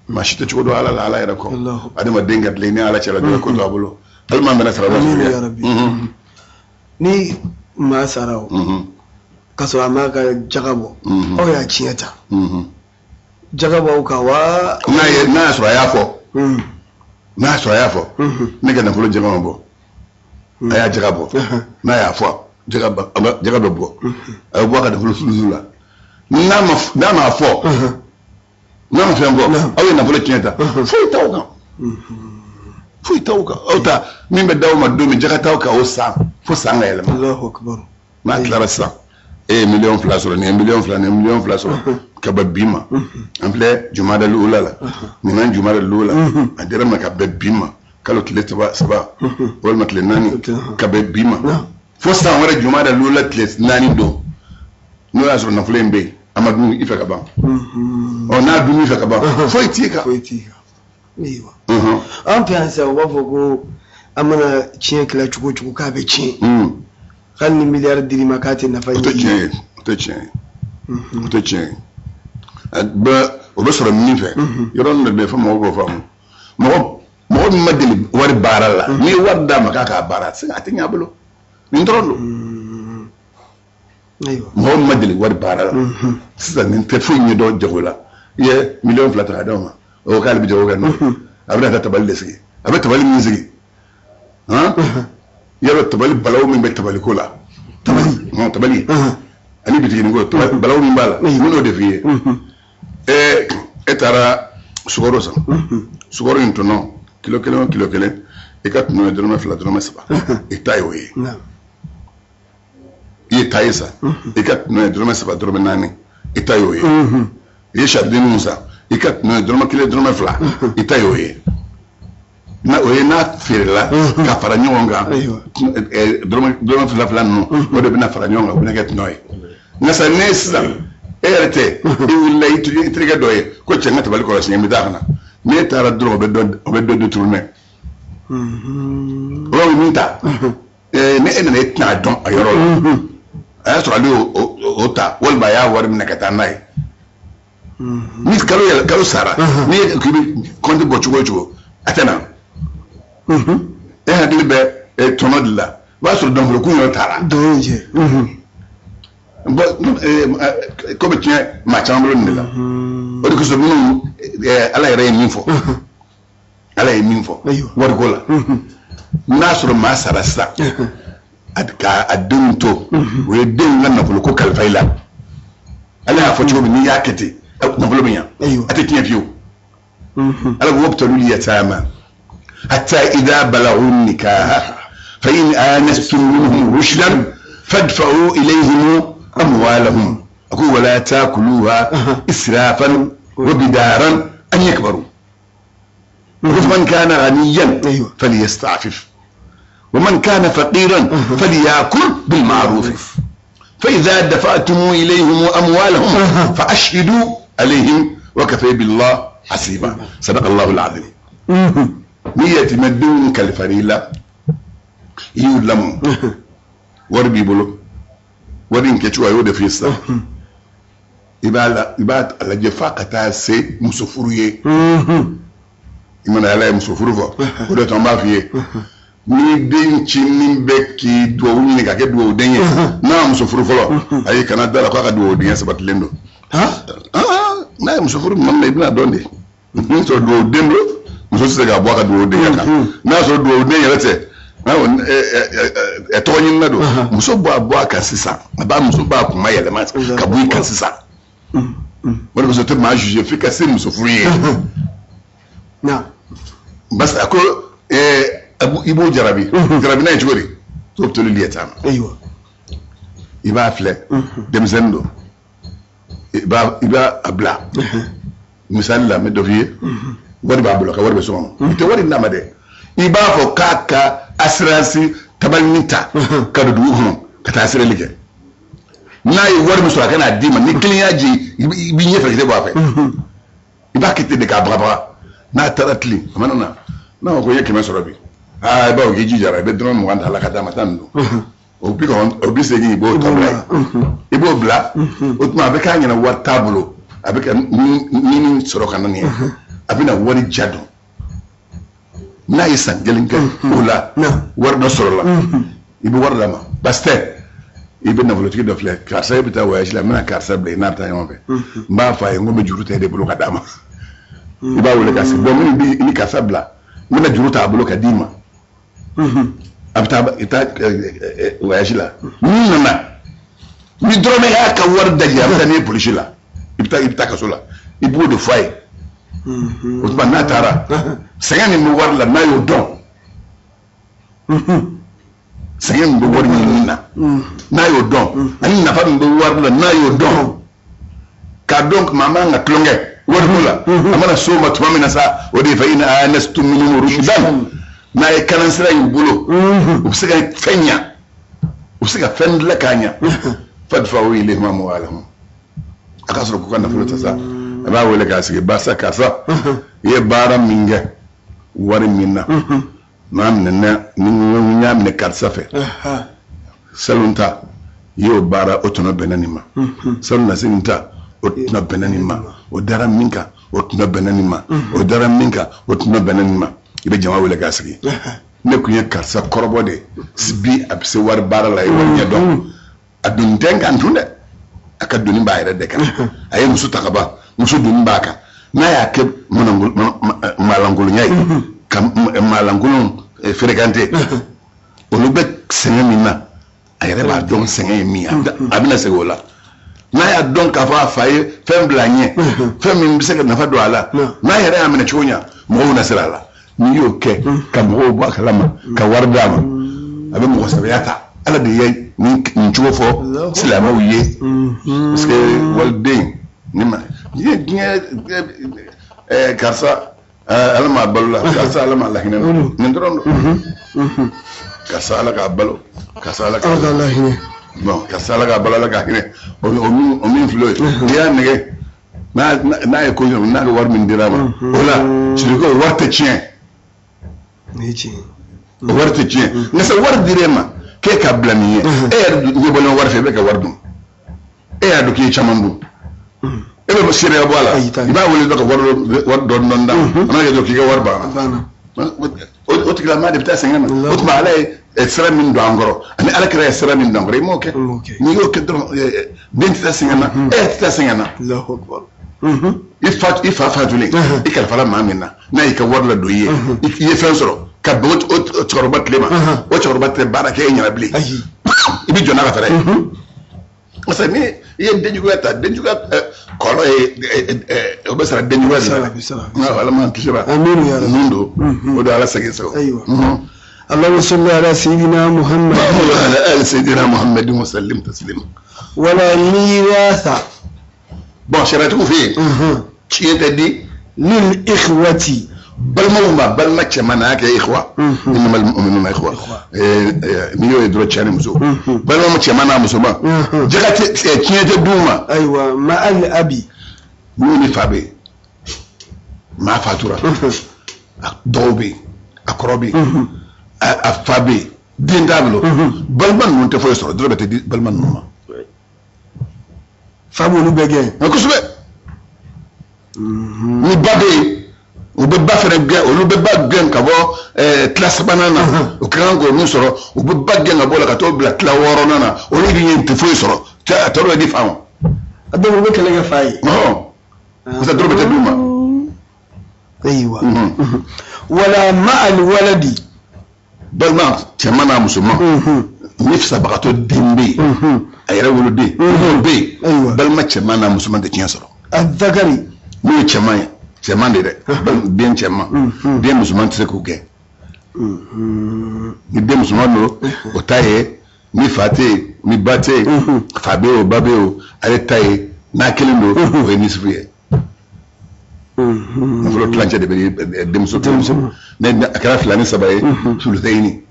Maa si tɛ cogo dɔn ala la, ala yɛrɛ kɔ. Allahu. Adamaden ka tilen ni ala cɛla dɔrɔn, ko to a bolo. Hali maa bɛna sara. Amiina ya Rabbi. Ni maa sara o, k'a sɔrɔ a m'a ka jaga bɔ, aw y'a tiɲɛ ta, jaga b'aw kan wa? N'a y'a sɔrɔ a y'a fɔ, n'a y'a sɔrɔ a y'a fɔ ne ka nafolo jaga ma bɔ, a y'a jaga bɔ. N'a y'a fɔ jaga jaga bɛ bɔ, a bɛ bɔ a ka nafolo sulusu la. N'a ma fɔ, n'a ma fɛn bɔ, aw ye nafolo tiɲɛ ta, foyi t'aw kan, foyi t'aw kan. Aw ta min bɛ d'aw ma don min, jaga t'aw kan o san fo san ka yɛlɛma. Allahu akbar. N'a tilara sisan, e ye 2 miliyɔn sɔrɔ, nin ye 2 miliyɔn, nin ye 2 miliyɔn sɔrɔ ka bɛn bi ma. An filɛ jumada lula la, ɲinan jumada lula, a dira ma ka bɛn bi ma, kalo tile 3 walima tile 4, ka bɛn bi ma fo san wɛrɛ jumada lula tile 4 don, n'o y'a sɔrɔ nafolo in bɛ yen, a ma dun i fɛ ka ban. Ɔ, n'a dun i fɛ ka ban, foyi t'i kan. Foyi t'i kan. Ayiwa, an fɛ yan sisan, u b'a fɔ ko an mana tiɲɛ tila cogo o cogo, k'a bɛ tiɲɛ. Hali ni miliyari dir'i ma k'a tɛ nafa O tɛ ɲɛ. tiɲɛ ye, o tɛ tiɲɛ ye, o tɛ tiɲɛ ye. A bɛ o bɛ sɔrɔ min fɛ, yɔrɔ min de bɛ yen fo mɔgɔw k'o faamu. Mɔgɔ min ma deli wari baara la, n'i ye wari d'a ma k'a k'a baara, a tɛ se, a tɛ ɲɛ a bolo. Nin dɔrɔn don. Mɔgɔ min ma deli wari baara la sisan, nin tɛ foyi ɲɛdɔn jago la, i ye 2 miliyɔn ta k'a d'a ma, o k'ale bɛ jago kɛ n'o ye, a bɛna taa tabali de sigi. A bɛ tabali min sigi, han, yɔrɔ tabali balawu min bɛ tabaliko la, Tabali. Hɔn, tabali ani bitiginin ko, balawu min b'a la, n bɛn'o de f'i ye. E taara sukaro san, sukaro in tɔnɔ kilo kelen o kilo kelen, i ka tɔnɔ ye dɔrɔmɛ 2, dɔrɔmɛ 3, i ta y'o ye. I ye ta ye san, i ka tɔnɔ ye dɔrɔmɛ 3, dɔrɔmɛ 4, i ta y'o ye. I ye sariden san, i ka tɔnɔ ye dɔrɔmɛ 1, dɔrɔmɛ 2, i ta y'o ye. Na o ye n'a feerela ka fara ɲɔgɔn kan, dɔrɔmɛ fila fila ninnu, o de bɛna fara ɲɔgɔn kan, o bɛna kɛ tɔnɔ ye. Nka sisan, ne sisan e yɛrɛ tɛ, i wulila i terikɛ dɔ ye ko cɛ, n ka tabali kɔlɔsi, n bɛ taa ka na. N'e taara dɔrɔn, o bɛ dɔ détourner. O b'a min ta, ni e nana, e tɛna a dɔn a yɔrɔ la. A y'a sɔrɔ ale y'o o ta, walima a y'a wari minɛ ka taa n'a ye. Ni kalo yɛlɛ, kalo sara, n'i ye k'i bɛ kɔnti bɔ cogo o cogo, a tɛ na. E hakili bɛ tɔnɔ de la, o b'a sɔrɔ danfolokun yɛrɛ taara. Dɔn jɛ. Bon, ko bɛ tiɲɛ maa caman bolo nin de la. O de kosɔn minnu, Ala yɛrɛ ye min fɔ, Ala ye min fɔ wariko la, n'a sɔrɔ maa sara sisan ka a denw to, o ye denw ka nafolo ko kalifa i la. Ala y'a fɔ cogo min, n'i y'a kɛ ten, nafolo bɛ ɲa, a tɛ tiɲɛ fiyewu. Ala ko wabtalul yatama hatta idha balagu nikaha fa in anastum minhum rushdan fadfa'u ilayhim amwalahum, a ko wala takuluha israfan wa bidaran an yakbaru. فمن كان غنيا فليستعفف ومن كان فقيرا فليأكل بالمعروف فإذا دفعتم إليهم أموالهم فأشهدوا عليهم وكفى بالله حسيبا. صدق الله العظيم. N'i yatimɛdenw kalifa i la, i y'u lamɔ, wari b'i bolo, wari in kɛcogo a y'o de f'i ye sisan, i b'a la, i b'a lajɛ f'a ka taa se muso furu ye. I mana Ala ye muso furu fɔ, o de to an b'a f'i ye, ni den cinin bɛ k'i duwawu ɲini ka kɛ duwawuden ye, n'a ma muso furu fɔlɔ, ayi, kana da la k'a ka duwawudenya sabatilen don. N'a ye muso furu tuma min na, i bɛna dɔn de n'a sɔrɔ duwawuden don, muso tɛ se k'a bɔ a ka duwawudenya kan. N'a sɔrɔ duwawuden yɛrɛ tɛ, tɔgɔ ɲinina don, muso b'a bɔ a kan sisan, a b'a muso b'a kuma yɛlɛma ka bɔ i kan sisan. O de kosɔn tɛ maa juger f'i ka se muso furu ye. Parce que a ko i b'o jarabi, jarabi n'a ye cogo di? Wabtalul yatama. I b'a filɛ, denmisɛnnin don, i b'a a bila. Misali la, n bɛ dɔ f'i ye, wari b'a bolo, a ka wari bɛ so kɔnɔ, i tɛ wari d'a ma dɛ, i b'a fɔ k'a ka assurance tabalinin ta ka don dugu kɔnɔ ka taa assureli kɛ. N'a ye wari min sɔrɔ, a ka n'a d'i ma. Ni kelen y'a ji, i b'i ɲɛfɛ k'i tɛ bɔ a fɛ. I b'a kɛ ten de k'a bagabaga. N'a taara tilen, a mana na, n'a ko i ye 100 sɔrɔ bi, aa, i b'a fɔ k'i jijara, i bɛ dɔrɔmɛ 20 ta a la ka d'a ma, taa nin don. O 90, o 80, i b'o tɔ bila yen, i b'o bila. O tuma a bɛ k'a ɲɛna wari t'a bolo, a bɛ ka min sɔrɔ ka na nin ye, a bɛna wari ja dɔn. N'a ye san kelen kɛ o la, wari dɔ sɔrɔ la, i bɛ wari d'a ma. Baasi tɛ, i bɛ nafolotigi dɔ filɛ, karisa, e bɛ taa voyage la, n bɛna karisa bila i n'a bɛ taa ɲɔgɔn fɛ, n b'a fɔ a ye n ko n bɛ juru ta e de bolo ka d'a ma. I b'a wele ka se bon, minnu bɛ i ni karisa bila, n bɛna juru ta a bolo ka d'i ma, a bɛ taa i taa voyage la. N'i nana ni dɔrɔmɛ y'a ka wari daji, a bɛ taa n'i ye polisi la, i bɛ taa kaso la. I b'o de fɔ a ye. O tuma n'a taara, sɛgɛn min bɛ wari la, n'a y'o dɔn, sɛgɛn min bɛ wari ɲinini na, n'a y'o dɔn, ani nafa min bɛ wari la, n'a y'o dɔn, k'a dɔn maa man ka tulonkɛ wariko la, a mana s'o ma tuma min na sa, o de ye fa in anastum minhum rushdan. N'a ye kalansira y'u bolo, u bɛ se ka fɛn ɲa, u bɛ se ka fɛn dilan k'a ɲa. Fadfa'u ilayhim amwalahum. A ka sɔrɔ k'u ka nafolo ta sa, a b'a wele k'a sigi, barisa karisa, i ye baara min kɛ wari min na, n'a minɛ, ni n y'a minɛ karisa fɛ. Salon ta i y'o baara, o tɔnɔ bɛnna nin ma. Salon nasini ta, o tɔnɔ bɛnna nin ma. O dara min kan, o tɔnɔ bɛnna nin ma. O dara min kan, o tɔnɔ bɛnna nin ma. I bɛ jama wele k'a sigi. Ne tun ye karisa kɔrɔbɔ de bi, a bɛ se wari baara la, a ye wari ɲɛ dɔn. A doni tɛ n kan tun dɛ, a ka doni b'a yɛrɛ de kan. A ye muso ta ka ban, muso doni b'a kan. N'a y'a kɛ maalankolonya ye, ka maalankolon fréquenter, olu bɛ sɛgɛn min na, a yɛrɛ b'a dɔn sɛgɛn ye min ye, a bɛna segin o la. N'a y'a dɔn k'a fɔ a fa ye fɛn bila a ɲɛ, fɛn min bɛ se ka nafa don a la, n'a yɛrɛ y'a minɛ cogo ɲa, mɔgɔw na siran a la. N'i y'o kɛ ka mɔgɔw bɔ a kalama, ka wari d'a ma, a bɛ mɔgɔ sɛbɛya ta. Ala de ye nin cogo fɔ silamɛw ye, parce que waliden ni ma diɲɛ diɲɛ, karisa Ala m'a balo la, karisa Ala m'a lahinɛ la, nin dɔrɔn don. Karisa Ala k'a balo, karisa Ala k'a lahinɛ. Bon, karisa Ala k'a balo, Ala k'a hinɛ. O min filɛ o ye, n'i y'a nɛgɛ n'a ye ko ɲɔgɔn n'a ka wari min dira a ma, o la sirikɛ, o wari tɛ tiɲɛ. O wari tɛ tiɲɛ. Nka sa wari dira e ma k'e k'a bila nin ye, e yɛrɛ ɲɛ bɔlen wari fɛ, e bɛ ka wari dun, e y'a dɔn k'i ye caman dun, e bɛ seereya bɔ a la. I b'a wele dɔ ka wari dɔɔni dɔɔni d'a ma, a mana kɛ dɔrɔn k'i ka wari banna, o tigilamaa de bɛ taa sɛgɛn na. O tuma Ala ye sira min don an kɔrɔ, ani Ala kira ye sira min don an kɔrɔ, i m'o kɛ. N'i y'o kɛ dɔrɔn, den tɛ taa sɛgɛn na, e yɛrɛ tɛ taa sɛgɛn na. I fa fatulen, i kalifala maa min na, n'a y'i ka wari ladon i ye, i ye fɛn sɔrɔ ka bɛn o cɛkɔrɔba tile ma, o cɛkɔrɔba tɛ baara kɛ e ɲɛna bilen, i bɛ jɔ n'a ka fɛɛrɛ ye. Parce que ni i ye denjuguya ta, denjuguya kɔlɔ ye, o bɛ sara denjuguya de la. Ala m'an kisira mun don o don. Ala segin sago. اللهم صل على سيدنا محمد وعلى آل سيدنا محمد وسلم تسليما. ولا ميراث. Bon, sariatigiw fɛ yen, tiɲɛ tɛ di للإخوة. Balimaw ma, balima cɛman na y'a kɛ ikhwa, innamal mu'minuna ikhwa. N'i y'o ye dɔrɔn, cɛ ni muso, balima cɛman n'a musoman, jaga tɛ, tiɲɛ tɛ d'u ma. أيوة، مع الأب. N'u ni fa bɛ yen, maa fatura, a dɔgɔw bɛ yen, a kɔrɔ bɛ yen, a fa bɛ yen, den t'a bolo, balima ninnu tɛ foyi sɔrɔ, dɔrɔmɛ tɛ di balima ninnu ma. Fa b'olu bɛɛ gɛn. Kosɛbɛ. Ni ba bɛ yen, u bɛ ba fɛnɛ gɛn, olu bɛ ba gɛn ka bɔ tila sabanan na. O ka kan k'o min sɔrɔ, u bɛ ba gɛn ka bɔ o la ka t'o bila tila wɔɔrɔnan na. Olu de ye tɛ foyi sɔrɔ, a tɔ bɛ di fa ma. Donc u bɛ kɛlɛ kɛ fa ye. Ɔhɔn, parce que dɔrɔmɛ tɛ d'u ma. أيوة، ولا مع الولد. Balima cɛman n'a musoman, ni fisabagatɔ den bɛ yen, a yɛrɛ woloden n'o bɛ yen, balima cɛman n'a musoman tɛ tiɲɛ sɔrɔ. الذكر. N'o ye cɛman ye, cɛman de dɛ, den cɛman, den musoman tɛ se k'o kɛ. Ni den musoman don, o ta ye, ni fa tɛ yen, ni ba tɛ yen, fa bɛ yen o, ba bɛ yen o, ale ta ye, n'a kelen don, o ye nisifu ye. Nafolo tilancɛ de bɛ di denmuso kelen ma. Ni a kɛra fila ni saba ye, sulutɛyini,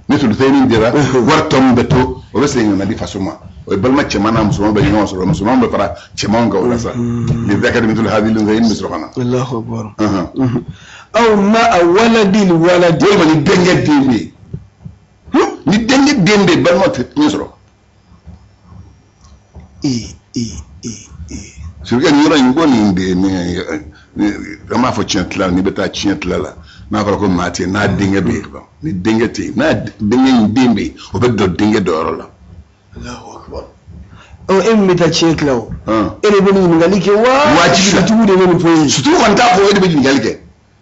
ni sulutɛyini dira, wari tɔ min bɛ to, o bɛ segin ka na di faso ma. O ye balima cɛman n'a musoman bɛ ɲɔgɔn sɔrɔ, musoman bɛ fara cɛmanw kan o la sa. Ni zakari mitulu hadili ntɛyini bɛ sɔrɔ ka na. الله أكبر. أو مع ولد الولد. Walima ni denkɛ den bɛ yen, ni denkɛ den bɛ yen, balima tɛ tiɲɛ sɔrɔ. إيه إيه إيه إيه. Surtout nin yɔrɔ in ko nin de ni an b'a fɔ tiɲɛ tila, n'i bɛ taa tiɲɛ tila la, n'a fɔra ko maa tɛ yen, n'a denkɛ bɛ yen, ni denkɛ tɛ yen, n'a denkɛ in den bɛ yen, o bɛ don denkɛ dɔyɔrɔ la. الله أكبر. Ɔ, e min bɛ taa tiɲɛ tila o, e de bɛ nin ɲininkali kɛ wa? Wajibi la. Sutigiw de bɛ nin fɔ e ye? Surtout kɔni t'a fɔ, e de bɛ ɲininkali kɛ.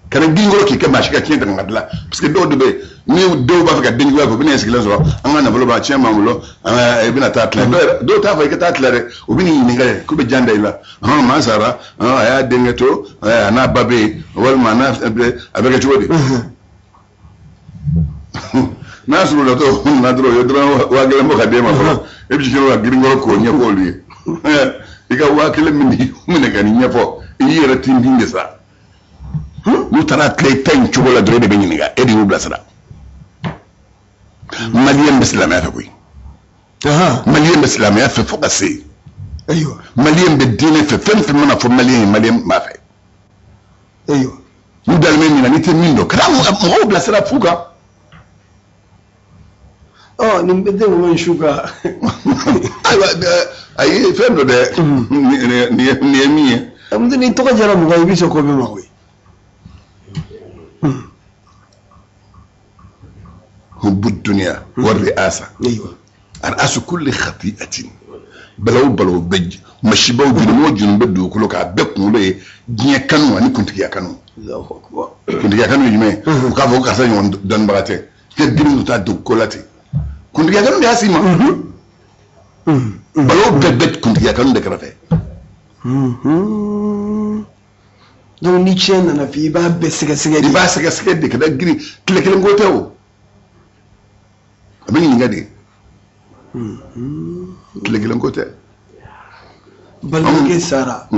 Kana girin k'i kɛ maa si ka tiɲɛ ta ka dilan, parce que dɔw de bɛ yen, ni dɔw b'a fɛ ka den juguya kɛ, u bɛna sigilen sɔrɔ, an ka nafolo b'a tiɲɛ b'an bolo, i bɛna taa tila. Dɔw t'a fɔ i ka taa tila dɛ, u bɛ n'i ɲininka dɛ k'u bɛ jan da i la. Hɔn, maa sara, a y'a denkɛ to, a n'a ba bɛ yen, walima a n'a a bɛ kɛ cogo di? N'a sɔrɔ la to na dɔrɔn, o ye dɔrɔn 1000 bɔ ka d'e ma fɔlɔ, e bɛ sin ka girin kɔrɔ k'o ɲɛfɔ olu ye. I ka 1000 min minɛ ka nin ɲɛfɔ, i y'i yɛrɛ tintin de sa. N'u taara tila i ta in cogo la dɔrɔn, e de bɛ ɲininka, e de y'u bilasira. Maliyɛn bɛ silamɛya fɛ koyi. Maliyɛn bɛ silamɛya fɛ fo ka se. Maliyɛn bɛ diinɛ fɛ, fɛn fɛn mana fɔ maliyɛn ye, maliyɛn b'a fɛ. N'u dalen bɛ min na, n'i tɛ min dɔn, ka mɔgɔw bilasira fu kan. Ɔ, nin bɛɛ tɛ mɔgɔ su ka. Ayiwa, ayi, fɛn dɔ dɛ, nin ye min ye. Ni tɔgɔ diyara mɔgɔ ye, i bɛ sɔn ko bɛɛ ma koyi. حب الدنيا والرئاسة رأس كل خطيئة. Balawu balawu bɛ masibaw, jurumu o jurumu bɛ dugukolo kan, a bɛɛ kunkolo ye diɲɛ kanu ani kuntigiya kanu. Kuntigiya kanu ye jumɛn ye? U k'a fɔ ko karisa ɲɔgɔn dɔnnibaga tɛ, k'e girin ka taa don ko la ten. Kuntigiya kanu de y'a s'i ma. Balawu bɛɛ bɛ kuntigiya kanu de kɛrɛfɛ. Donc ni tiɲɛ nana f'i, i b'a bɛɛ sɛgɛsɛgɛ de. I b'a sɛgɛsɛgɛ de ka da girin, tile kelen ko tɛ o, a bɛ ɲininka de, tile kelen ko tɛ. Balimakɛ sara, o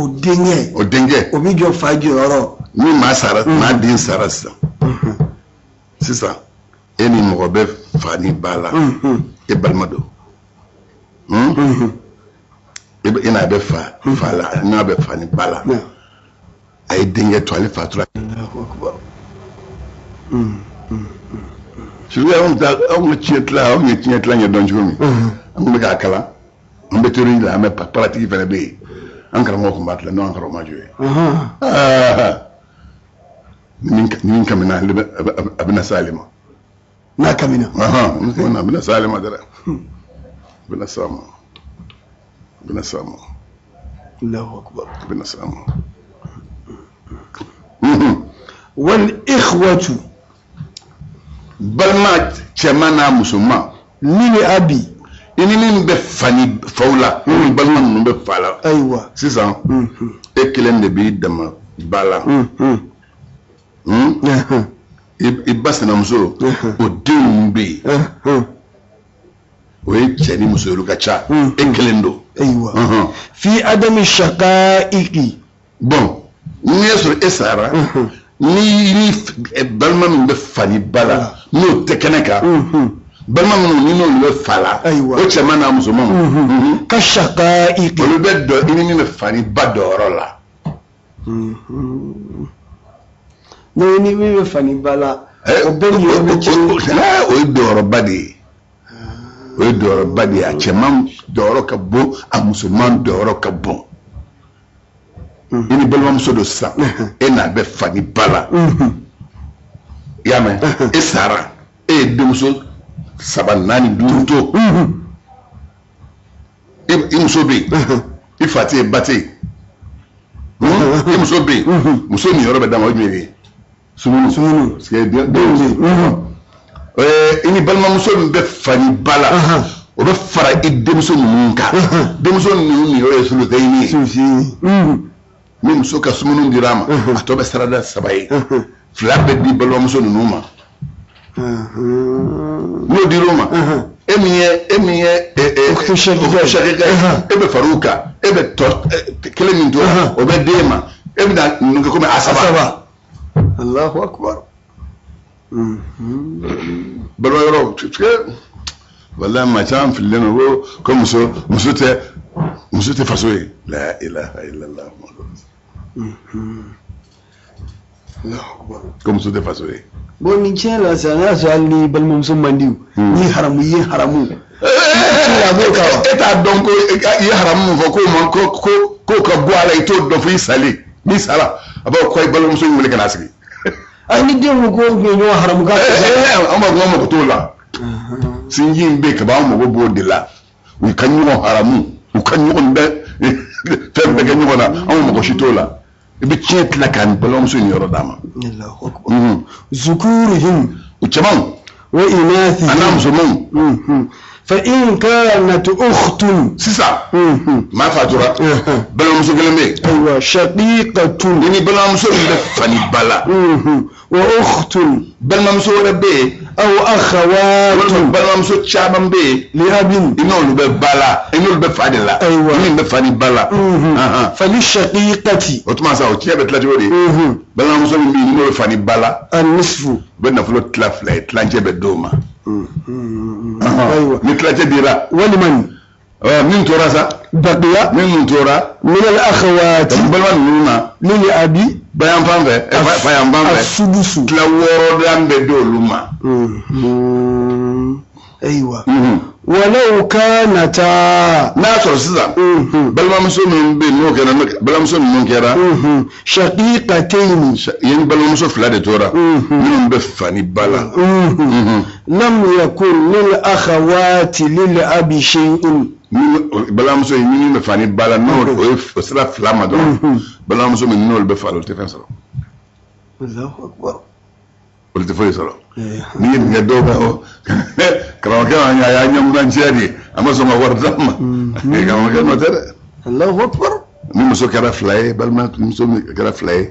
denkɛ. O denkɛ. O bɛ jɔ fa jɔyɔrɔ. Ni maa sara, maa den sara sisan sisan, e ni mɔgɔ bɛ fa ni ba la, e balima don, e n'a bɛ fa fa la, n'a bɛ fa ni ba la, a ye denkɛ to, ale fatura. Surtout anw ta, anw ka tiɲɛ tila, anw ye tiɲɛ tila ɲɛ dɔn cogo min, an kun bɛ k'a kalan, an bɛ théorie la, an bɛ pratique fana bɛ yen. An karamɔgɔ kun b'a tila n'o an karamɔgɔ ma jɔ ye. Ni min kamina, ale bɛ a bɛna s'ale ma. N'a kamina. A bɛna s'ale ma dɛ, a bɛna s'a ma, a bɛna s'a ma. Allahu akbar. A bɛna s'a ma. Wal ikhwatu. Balima cɛman n'a musoman. Lil abi. I ni min bɛ fa ni faw la, i ni balima ninnu bɛ fa la. Sisan e kelen de b'i dama ba la. I ba sinamuso, o denw bɛ yen, o ye cɛ ni muso ye, olu ka ca, e kelen don. Fi adami shaqaiqi. Bon, n'i y'a sɔrɔ e sara, ni ni balima min bɛ fa ni ba la, n'o tɛ kɛnɛ kan, balima minnu ni n'olu bɛ fa la, o cɛman n'a musomanw. Ka shaqaiqi. Olu bɛ dɔn i ni min bɛ fa ni ba dɔyɔrɔ la. N'o ni min bɛ fa ni ba la, o bɛɛ ni yɔrɔ bɛ cɛ. O ye dɔyɔrɔba de ye. O ye dɔyɔrɔba de ye. A cɛman dɔyɔrɔ ka bon, a musoman dɔyɔrɔ ka bon. I ni balimamuso don sisan, e n'a bɛ fa ni ba la. I y'a mɛn, e sara, e ye denmuso saba, naani, duuru to. I muso bɛ yen, i fa tɛ yen, ba tɛ yen, i muso bɛ yen, muso niyɔrɔ bɛ d'a ma, o ye jumɛn ye? Sumunu. Sumunu. Parce que denw bɛ yen. I ni balimamuso min bɛ fa ni ba la, o bɛ fara i denmuso ninnu kan. Denmuso ninnu niyɔrɔ ye sulutɛyini ye. Ni muso ka sumunu dira a ma, a tɔ bɛ sarada saba ye, fila bɛ di balimamuso ninnu ma. N'o dir'o ma, e min ye sakika ye, e bɛ far'u kan, e bɛ tɔ kelen min tora, o bɛ d'e ma, e bɛna ninnu kɛ komi a saba. Allahu akbar. Balima yɔrɔ, walahi, maa caman fililen don ko muso tɛ faso ye. La ilaha illallah. Ko muso tɛ faso ye. Bon, nin tiɲɛ la sisan, n'a y'a sɔrɔ hali ni balimamuso man di, ni haramu i ye haramu. E t'a dɔn ko i ye haramu min fɔ k'o ma ko k'o ka bɔ a la, i t'o dɔn fo i salen. N'i sara, a b'a fɔ ko i balimamuso in wele ka na sigi. Ayi, ni den ko ko u ye ɲɔgɔn haramu k'a. An b'a fɔ, an mago t'o la. Sinji in bɛ yen kaban, an mago b'o de la. U ka ɲɔgɔn haramu, u ka ɲɔgɔn bɛɛ fɛn bɛɛ kɛ ɲɔgɔn na, anw mago si t'o la. I bɛ tiɲɛ tila k'a balimamuso in yɔrɔ d'a ma. Zukuruhum. U cɛmanw. Wa inathihim. A n'a musomanw. Fa in kanat ukhtun. Sisan maa fatura, balimamuso kelen bɛ yen. Ayiwa, shaqiqatun. I ni balimamuso min bɛ fa ni ba la. Wa ukhtun. Balimamuso wɛrɛ bɛ yen. Aw akhawatun. Walima balimamuso caman bɛ yen. Li abin. I n'olu bɛ ba la, i n'olu bɛ fa de la. Ayiwa. I min bɛ fa ni ba la. Fa li shaqiqati. O tuma sa, o tiɲɛ bɛ tila cogo di? Balimamuso min bɛ yen, n'o bɛ fa ni ba la. An-nisfu. U bɛ nafolo tila fila ye, tilancɛ bɛ d'o ma. Ayiwa. Ni tilancɛ dira. Waliman. Min tora sa. Baqiya. Min tora. Min al-akhawati. Balima ninnu na. Lil abi. Bayan fan fɛ, fayan fan fɛ. As-sudusu. Tila wɔɔrɔ dan bɛ d'olu ma. Ayiwa, walaw kanata. N'a sɔrɔ sisan balimamuso minnu bɛ yen, n'o kɛra, balimamuso ninnu kɛra shaqiqatayni, yen balimamuso fila de tora minnu bɛ fa ni ba la. Lam yakun lil akhawati lil abi shay'un. Balimamuso ye minnu bɛ fa ni ba la, n'o o ye o sera fila ma dɔrɔn, balimamuso min n'olu bɛ fa la, olu tɛ fɛn sɔrɔ. Allahu akbar. Olu tɛ foyi sɔrɔ. N'i ye nin kɛ, dɔw b'a fɔ karamɔgɔkɛ a y'a ɲɛmunanciya de ye, a ma sɔn ka wari d'a ma. Karamɔgɔkɛ nɔ tɛ dɛ. Allahu akbar. Ni muso kɛra fila ye, balimamuso min kɛra fila ye,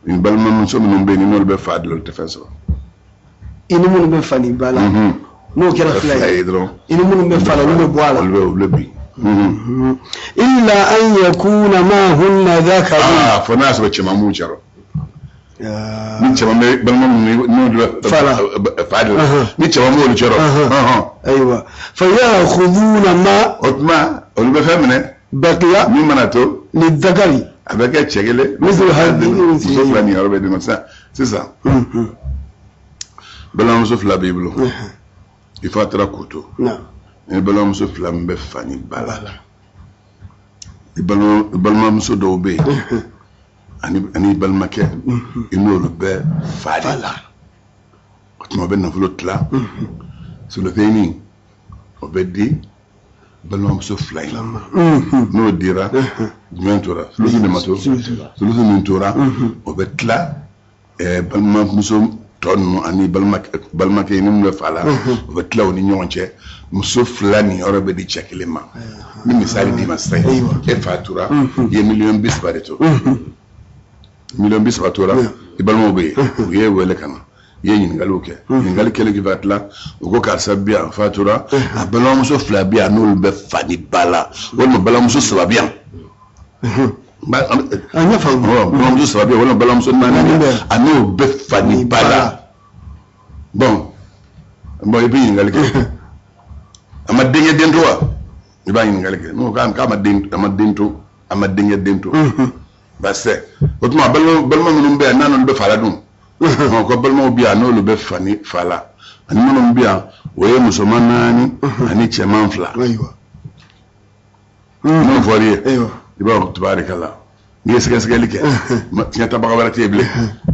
ni balimamuso minnu bɛ yen, ni n'olu bɛ fa de la, olu tɛ fɛn sɔrɔ. I ni minnu bɛ fa ni ba la, n'o kɛra fila ye dɔrɔn, i ni minnu bɛ fa la, olu bɛ bɔ a la. Olu bɛ bin. Illa an yakuna ma'ahunna dhakarun. Aa, fo n'a y'a sɔrɔ cɛman b'u cɛrɔ. Ni cɛman bɛ balima minnu n'olu bɛ fa la, fa de la, ni cɛman b'olu cɛrɔ. Ayiwa, fa ya'khuduna ma. O tuma olu bɛ fɛn minɛ. Baqiya. Min mana to. Lidhakari. A bɛ kɛ cɛ kelen. Mithlu hadhi. Muso fila nin yɔrɔ bɛ d'i ma sisan sisan. Balimamuso fila b'i bolo. I fa taara k'u to. Ni balimamuso fila min bɛ fa ni ba la. I balimamuso dɔw bɛ yen, ani balimakɛ, i n'olu bɛ fa de la. O tuma o bɛ nafolo tila solofɛnni, o bɛ di balimamuso fila in ma. N'o dira, jumɛn tora? Sulusu de ma to. Sulusu min tora, o bɛ tila balimamuso tɔ ninnu ani balimakɛ ni minnu bɛ fa la, o bɛ tila u ni ɲɔgɔn cɛ. Muso fila nin yɔrɔ bɛ di cɛ kelen ma. Ni misali d'i ma sisan, e fa tora, i ye 30 miliyɔn de to. 30 miliyɔn tora, i balimaw bɛ yen, u ye wele ka na, i ye ɲininkaliw kɛ. Ɲininkali kɛlen k'i ka tila, u ko karisa bi yan, fa tora, a balimamuso fila bi yan, n'olu bɛ fa ni ba la, walima balimamuso saba bi yan. A ɲɛ faamu. Balimamuso saba bi yan, walima balimamuso naani bi yan, a n'o bɛ fa ni ba la. Bon, i bɛ ɲininkali kɛ, a ma denkɛ den to wa? I b'a ɲininkali kɛ, n'o k'a ma den, a ma den to, a ma denkɛ den to. Baasi tɛ. O tuma balima minnu bɛ yan, n'a n'olu bɛ fa la dun? Ko balimaw bɛ yan, n'olu bɛ fa ni fa la, ani minnu bɛ yan, o ye musoman naani ani cɛman fila. N'o fɔr'i ye, i b'a fɔ tabarikala. N'i ye sɛgɛsɛgɛli kɛ, tiɲɛtabaga wɛrɛ tɛ yen bilen.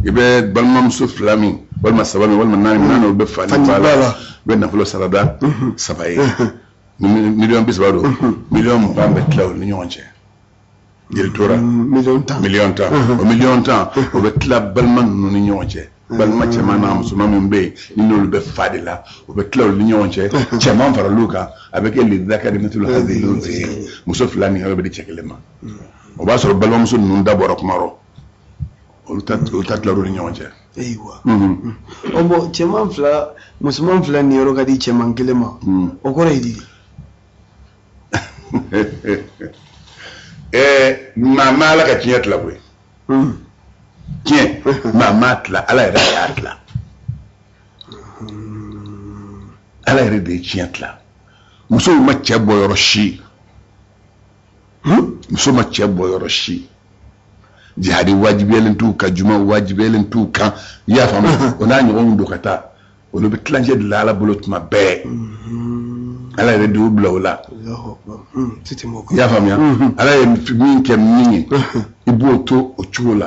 I bɛ balimamuso fila min, walima saba min, walima naani min, n'a n'olu bɛ fa ni ba la, i bɛ nafolo sarada saba ye. Ni 30 miliyɔn don, 20 miliyɔn bɛ tila olu ni ɲɔgɔn cɛ. Jeli tora? 10 miliyɔn. 10 miliyɔn. O 10 miliyɔn, o bɛ tila balima ninnu ni ɲɔgɔn cɛ. Balima cɛman n'a musoman min bɛ yen, ni n'olu bɛ fa de la, o bɛ tila olu ni ɲɔgɔn cɛ. Cɛman faral'u kan, a bɛ kɛ lidakari mithlu hadhil unsayayn. Muso fila nin yɔrɔ bɛ di cɛ kelen ma. O b'a sɔrɔ balimamuso ninnu da bɔra kuma rɔ, olu ta tilar'u ni ɲɔgɔn cɛ. Ayiwa, ɔ bɔn, cɛman fila, musoman fila nin yɔrɔ ka di cɛman kelen ma, o kɔrɔ ye di? Maa ma Ala ka tiɲɛ tila koyi. Tiɲɛ, maa ma tila, Ala yɛrɛ de y'a tila. Ala yɛrɛ de ye tiɲɛ tila. Musow ma cɛ bɔ yɔrɔ si. Muso ma cɛ bɔ yɔrɔ si. Jihadi wajibiyalen t'u kan, juma wajibiyalen t'u kan, i y'a faamu? O n'a ɲɔgɔnw don ka taa, olu bɛ tilancɛ de la Ala bolo tuma bɛɛ. Ala yɛrɛ de y'u bila o la, i y'a faamuya? Ala ye min kɛ min ye, i b'o to o cogo la.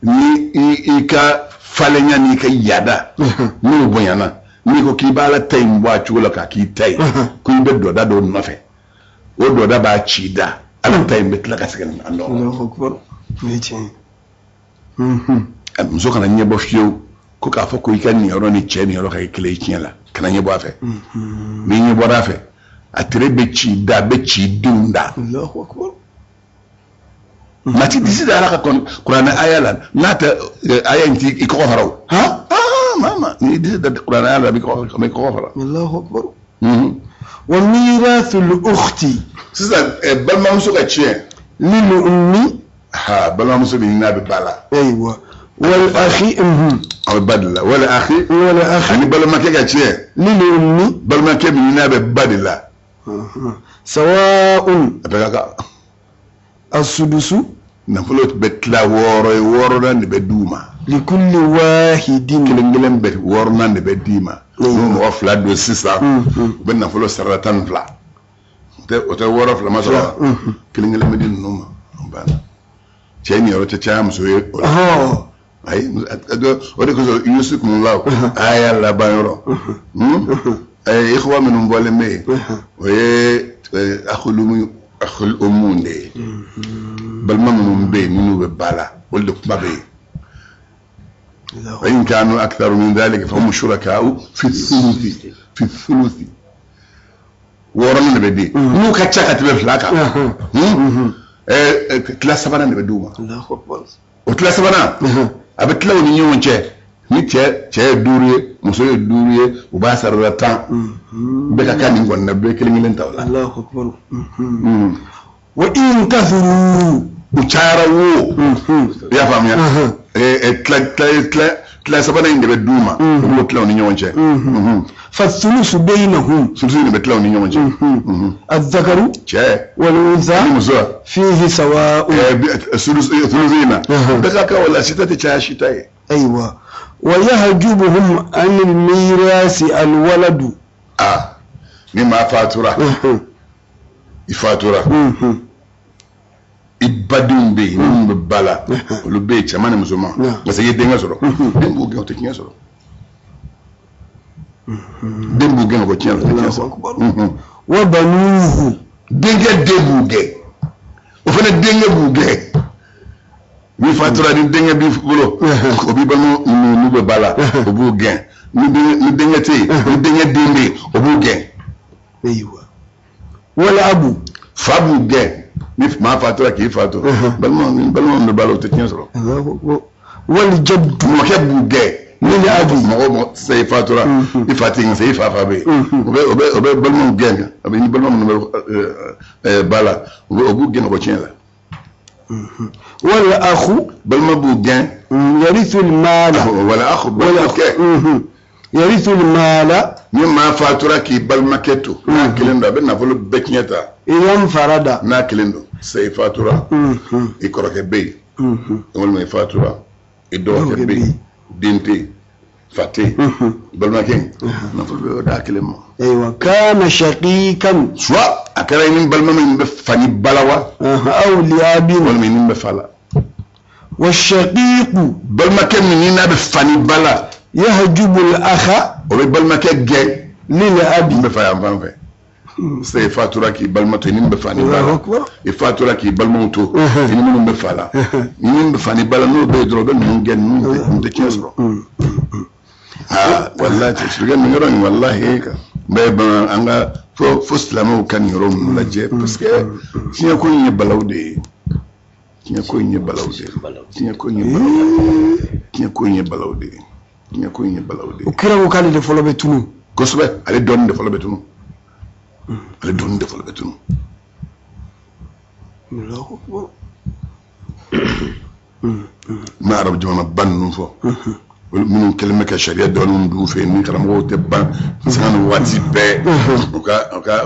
Ni i ka falenya n'i ka yaada n'o bonyana, n'i ko k'i b'Ala ta in bɔ a cogo la k'a k'i ta ye, ko i bɛ dɔda dɔ nɔfɛ, o dɔda b'a ci da, Ala ta in bɛ tila ka segin a nɔ. Muso kana ɲɛbɔ fiyewu ko k'a fɔ ko i ka nin yɔrɔ ni cɛ nin yɔrɔ ka kɛ kelen ye tiɲɛ la. Kana ɲɛbɔ a fɛ. N'i ɲɛbɔra a fɛ, a tere bɛ ci da, a bɛ ci denw da. Maa ti disi da Ala ka kuranɛ aya la n'a tɛ aya in ti i kɔgɔ fara o. Aa, maa, n'i disi da kuranɛ aya la, a bɛ kɔgɔ fara. Allahu akbar. Wa mirathul ukhti. Sisan, balimamuso ka tiɲɛ. Lil ummi. Ha, balimamuso min n'a bɛ ba la. Ayiwa, wal akhi. A bɛ ba de la. Wal akhi. Wal akhi. Ani balimakɛ ka tiɲɛ. Lil ummi. Balimakɛ min n'a bɛ ba de la. Sawa'un. A bɛɛ ka kan. Asudusu. Nafolo bɛ tila wɔɔrɔ ye, wɔɔrɔnan de bɛ d'u ma. Likulli wahidin. Kelen kelen bɛ, wɔɔrɔnan de bɛ d'i ma. N'o mɔgɔ fila don sisan, u bɛ nafolo sarada 12. O tɛ wɔɔrɔ fila ma sɔrɔ wa? Kelen kelen bɛ di ninnu ma. O banna. Cɛ niyɔrɔ tɛ caya muso ye o la. Ayi, o de kosɔn yusikumullahu aya laban yɔrɔ, ikhwa minnu bɔlen bɛ yen, o ye akhul umu de ye. Balima minnu bɛ yen, minnu bɛ ba la, olu de kuma bɛ yen. Wa in kanu aktharu min dhalika fahum shuraka'u fi thuluthi, fi thuluthi. Wɔɔrɔnan de bɛ di n'u ka ca ka tɛmɛ fila kan. Tila sabanan de bɛ d'u ma. O tila sabanan, a bɛ tila u ni ɲɔgɔn cɛ. Ni cɛ ye duuru ye, muso ye duuru ye, u b'a sarada 10. Bɛɛ ka kan nin kɔni na, bɛɛ kelen kelen ta o la. Wa in kathuru, u cayara wo, i y'a faamuya, tila sabanan in de bɛ d'u ma, u b'o tila u ni ɲɔgɔn cɛ. Fa thulusu bainahum, sulusu de bɛ tila u ni ɲɔgɔn cɛ. Az-zakaru cɛ wal untha ni muso fihi sawa'un. Sulusu in na, bɛɛ ka kan o la, si ta tɛ caya si ta ye. Ayiwa, wa yahjubuhum anil mirasi alwaladu. Aa, ni maa fatura, i fatura, i badenw bɛ yen minnu bɛ ba la, olu bɛ yen, cɛman ni musoman. Parce que i ye denkɛ sɔrɔ, den b'u gɛn, o tɛ tiɲɛ sɔrɔ. Den b'u gɛn ka bɔ tiɲɛ la, o tɛ tiɲɛ sɔrɔ. Wa banuhu, denkɛ den b'u gɛn, o fana denkɛ b'u gɛn. N'i fatura, ni denkɛ b'i bolo, o b'i balima minnu n'u bɛ ba la, o b'u gɛn. Ni denkɛ tɛ yen, ni denkɛ den bɛ yen, o b'u gɛn. Ayiwa, wal abu, fa b'u gɛn. Ni maa fatura k'i fa to, balima ni balima min bɛ ba la, o tɛ tiɲɛ sɔrɔ. Wal jaddu, mɔkɛ b'u gɛn. Ni ni abi, mɔgɔ mɔgɔ sisan i fatura, i fa tɛ yen, i fa fa bɛ yen, o bɛ balimaw gɛn. A bɛ ni balima minnu bɛ ba la, o b'u gɛn ka bɔ tiɲɛ la. Wal akhu, balima b'u gɛn. Yarithu al-mala, wala akhu, balimakɛ. Yarithu al-mala. Ni maa fatura k'i balimakɛ to, n'a kelen don, a bɛ nafolo bɛɛ tiɲɛ ta. Idan farada. N'a kelen don sisan, i fatura, i kɔrɔkɛ bɛ yen, walima i fatura, i dɔgɔkɛ bɛ yen, den tɛ yen, fa tɛ yen, balimakɛ, nafolo bɛɛ bɛ d'a kelen ma. Ayiwa, kana shaqiqan. Soit a kɛra i ni balima min bɛ fa ni ba la wa, aw li abin, walima i ni bɛ fa la. Wa shaqiqu, balimakɛ min ni n'a bɛ fa ni ba la, yahjubu al-akha, o bɛ balimakɛ gɛn. Lil abi, n bɛ fa yan fan fɛ. Sisan i fatura k'i balima to, i ni min bɛ fa ni ba la, i fatura k'i balimaw to, i ni minnu bɛ fa la, ni min bɛ fa ni ba la, n'o bɛ yen dɔrɔn, o bɛ ninnu gɛn. Ninnu tɛ tiɲɛ sɔrɔ. Aa, walahi, cɛ nin yɔrɔ in, walahi, n bɛ ban an ka fo silamɛw ka nin yɔrɔ ninnu lajɛ, parce que tiɲɛ ko in ye balawu de ye. Tiɲɛ ko in ye balawu de ye. Tiɲɛ ko in ye balawu de ye. Tiɲɛ ko in ye balawu de ye. Tiɲɛ ko in ye balawu de ye. O kira ko k'ale de fɔlɔ bɛ tunu. Kosɛbɛ, ale dɔɔnin de fɔlɔ bɛ tunu. Ale dɔɔnin de fɔlɔ bɛ tunu. N bɛ arabu jamana ba ninnu fɔ, olu minnu kɛlen bɛ ka sariya dɔɔninw d'u fɛ yen, ni karamɔgɔw tɛ ban sanga ni waati bɛɛ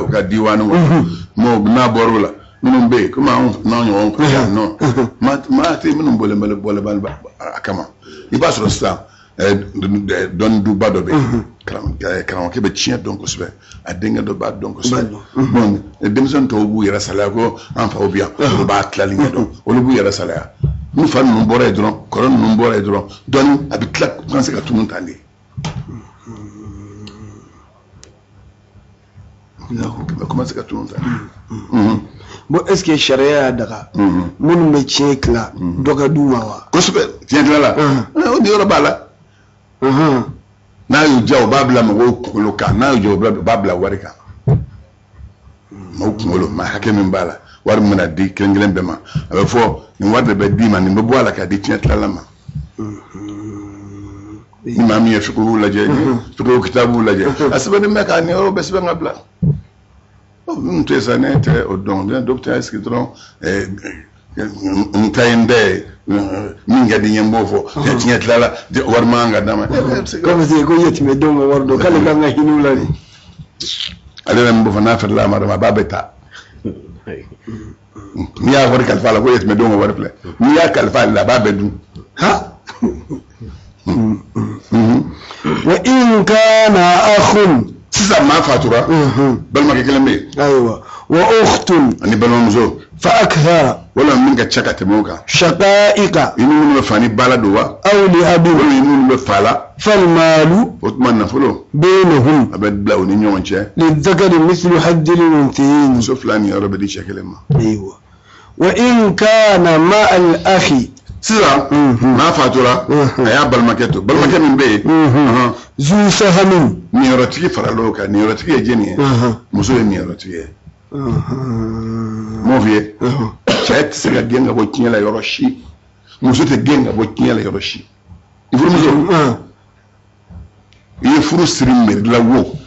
u ka diwani kɔnɔ. N'a bɔr'o la, minnu bɛ yen komi anw n'anw ɲɔgɔn fɛ yan nɔ, maa tɛ minnu bɔlen bɛ a kama. I b'a sɔrɔ sisan dɔnni duba dɔ bɛ yen, karamɔgɔkɛ bɛ tiɲɛ dɔn kosɛbɛ, a denkɛ dɔ b'a dɔn kosɛbɛ. Bon, denmisɛnnin tɔw b'u yɛrɛ salaya ko an faw bɛ yan, olu b'a tilali ɲɛ dɔn, olu b'u yɛrɛ salaya. Ni fa ninnu bɔra yen dɔrɔn, kɔrɔ ninnu bɔra yen dɔrɔn, dɔɔni a bɛ tila ka se ka tunun tan de. A commencé ka tunun tan. Bon, est ce que sariya y'a daga minnu bɛ tiɲɛ tila, dɔ ka d'u ma wa? Kosɛbɛ, tiɲɛ tila la, o niyɔrɔ b'a la. N'a y'u diya, u b'a bila mɔgɔw kunkolo kan. N'a y'u diya, u b'a bila wari kan, maaw kunkolo. Maa hakɛ min b'a la, wari min bɛna di kelen kelen bɛɛ ma, a bɛ fɔ nin wari de bɛ d'i ma, nin bɛ bɔ a la k'a di tiɲɛ tilala ma. Ni maa min ye fikihu lajɛ, fikihu kitabuw lajɛ, a sɛbɛnnen bɛ k'a niyɔrɔ bɛɛ sɛbɛn ka bila. Minnu tɛ sa, ne tɛ o dɔn. Dɔw bɛ taa sigi dɔrɔn, n ta ye n ta ye, min ka di n ye, n b'o fɔ. Tiɲɛ tilala, wari man kan ka d'a ma. Ko parce que ko yatimɛdenw ka wari don, k'ale kan ka hinɛ u la de. Ale yɛrɛ min b'o fɔ, n'a feerela a ma dɔrɔn, a b'a bɛɛ ta. N'i y'a wari kalifa a la ko yatimɛdenw ka wari filɛ, n'i y'a kalifa ale la, a b'a bɛɛ dun. Ha. Wa in kana akhun. Sisan maa fatura, balimakɛ kelen bɛ yen. Ayiwa, wa ukhtun. Ani balimamuso. Fa akthara. Walima min ka ca ka tɛmɛ o kan. Shaqa'iqa. I ni minnu bɛ fa ni ba la don wa? Aw li abin. Walima i ni minnu bɛ fa la. Fal maalu. O tuma nafolo. Bainahum. A bɛ bila u ni ɲɔgɔn cɛ. Lidhakari mithlu haddil unthayayn. Muso fila niyɔrɔ bɛ di cɛ kelen ma. Ayiwa. Wa in kana ma'al akhi. Sisan maa fatura, a y'a balimakɛ to, balimakɛ min bɛ yen. Zu sahamin. Niyɔrɔtigi farala o kan. Niyɔrɔtigi ye jɛni ye? Muso ye niyɔrɔtigi ye. N m'o f'i ye, cɛ tɛ se ka gɛn ka bɔ tiɲɛ la yɔrɔ si, muso tɛ gɛn ka bɔ tiɲɛ la yɔrɔ si. I furumuso, i ye furu siri mɛri la wo,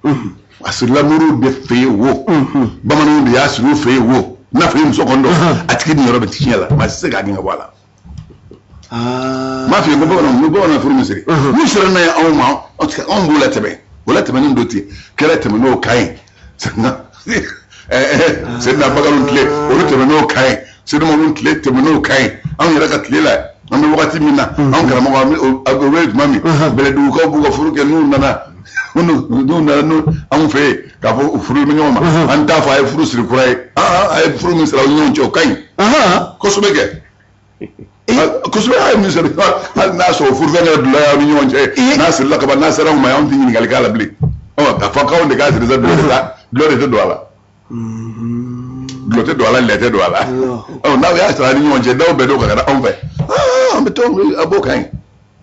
a sirila moriw de fɛ yen wo, bamananw de y'a siri u fɛ yen wo, n'a fɔ i muso kɔni don, a tigi niyɔrɔ bɛ tiɲɛ la, maa si tɛ se k'a gɛn ka bɔ a la. N b'a f'i ye ko bamananw, ni bamananw furu min siri, n'u sera n'a ye anw ma, anw b'u latɛmɛ, o latɛmɛni dɔ ten kɛra tɛmɛ n'o kan ye. Seyidina Bakariw tile, olu tɛmɛ n'o kan ye. Seyidina Umaru tile tɛmɛ n'o kan ye. Anw yɛrɛ ka tile la, an bɛ wagati min na, anw karamɔgɔ, o bɛ tuma min, bɛlɛdugukaw b'u ka furu kɛ, n'u nana anw fɛ yen k'a fɔ u furu bɛ ɲɔgɔn ma, an t'a fɔ a ye furu siri kura ye. A ye furu min siri aw ni ɲɔgɔn cɛ, o ka ɲi kosɛbɛ kɛ kosɛbɛ. A ye min siri, hali n'a sɔrɔ furufɛn kɛra dulɔ ye aw ni ɲɔgɔn cɛ, n'a sirila kaban, n'a sera anw ma, anw tɛ ɲininkali k'a la bilen. Ɔ k'a fɔ k'anw de k'a siri sa, dulɔ de tɛ don a la, dulɔ tɛ don a la, lɛ tɛ don a la. Ɔ n'aw y'a sɔrɔ aw ni ɲɔgɔn cɛ, n'aw bɛn n'o kan ka na anw fɛ, an bɛ to a b'o kan ɲi.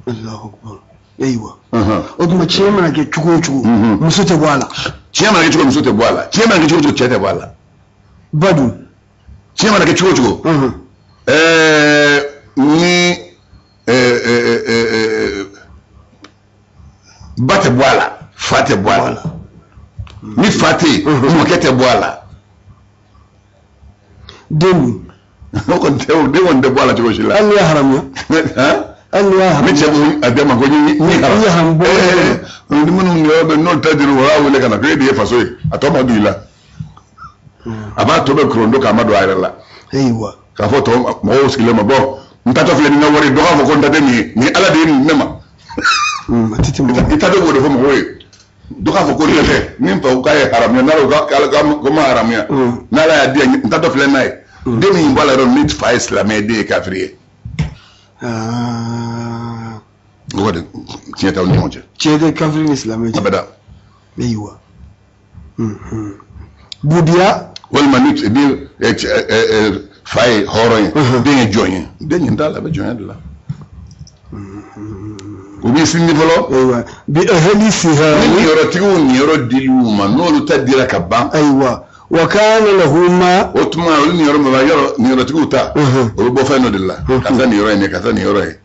Allahu akbar. Ayiwa, o tuma tiɲɛ mana kɛ cogo o cogo, muso tɛ bɔ a la. Tiɲɛ mana kɛ cogo, muso tɛ bɔ a la. Tiɲɛ mana kɛ cogo o cogo, cɛ tɛ bɔ a la. Ba dun? Tiɲɛ mana kɛ cogo o cogo, ni ba tɛ bɔ a la, fa tɛ bɔ a la. Ni fa tɛ yen, mɔkɛ tɛ bɔ a la. Den dun? O kɔni tɛ, o den kɔni tɛ bɔ a la cogo si la. Hali n'i y'a haramuya? Hali n'i y'a haramuya? Ni cɛ ko a den ma ko n ye haram, ni minnu yɔrɔ bɛ n'olu ta dir'u ma, o b'a wele ka na ko e de ye faso ye, a tɔ ma don i la, a b'a tɔ bɛ korondo k'a ma don a yɛrɛ la. Ayiwa. K'a fɔ tɔ mɔgɔw sigilen ma, bɔn, n tatɔ filɛ ni n ka wari ye, dɔ k'a fɔ ko n ta tɛ nin ye, nin Ala de ye nin di ne ma. A tɛ tɛmɛ. I tatɔ b'o de fɔ mɔgɔw ye, dɔ k'a fɔ ko ne tɛ ni n fa ko k'a ye haramuya, n'ala ko ko ma haramuya, n'Ala y'a di yan, n tatɔ filɛ n'a ye. Den min bɔ a la yɔrɔ min, ni fa ye silamɛ ye, den ye kafiri ye. O kɔni, tiɲɛ t'aw ni ɲɔgɔn cɛ. Tiɲɛ tɛ kafiri ni silamɛ cɛ. Abada. Ayiwa, budiya. Walima ni fa ye hɔrɔn ye, den ye jɔn ye, den ɲin t'a la, a bɛ jɔnya de la. U b'i sindi fɔlɔ. Ayiwa, bi ahli sihami. Ni niyɔrɔtigiw niyɔrɔ dil'u ma, n'olu ta dira ka ban. Ayiwa, wa kana lahu ma. O tuma olu niyɔrɔ min b'a yɔrɔ, niyɔrɔtigiw ta, o bɛ bɔ fɛn dɔ de la, karisa niyɔrɔ ye nin ye, karisa niyɔrɔ ye,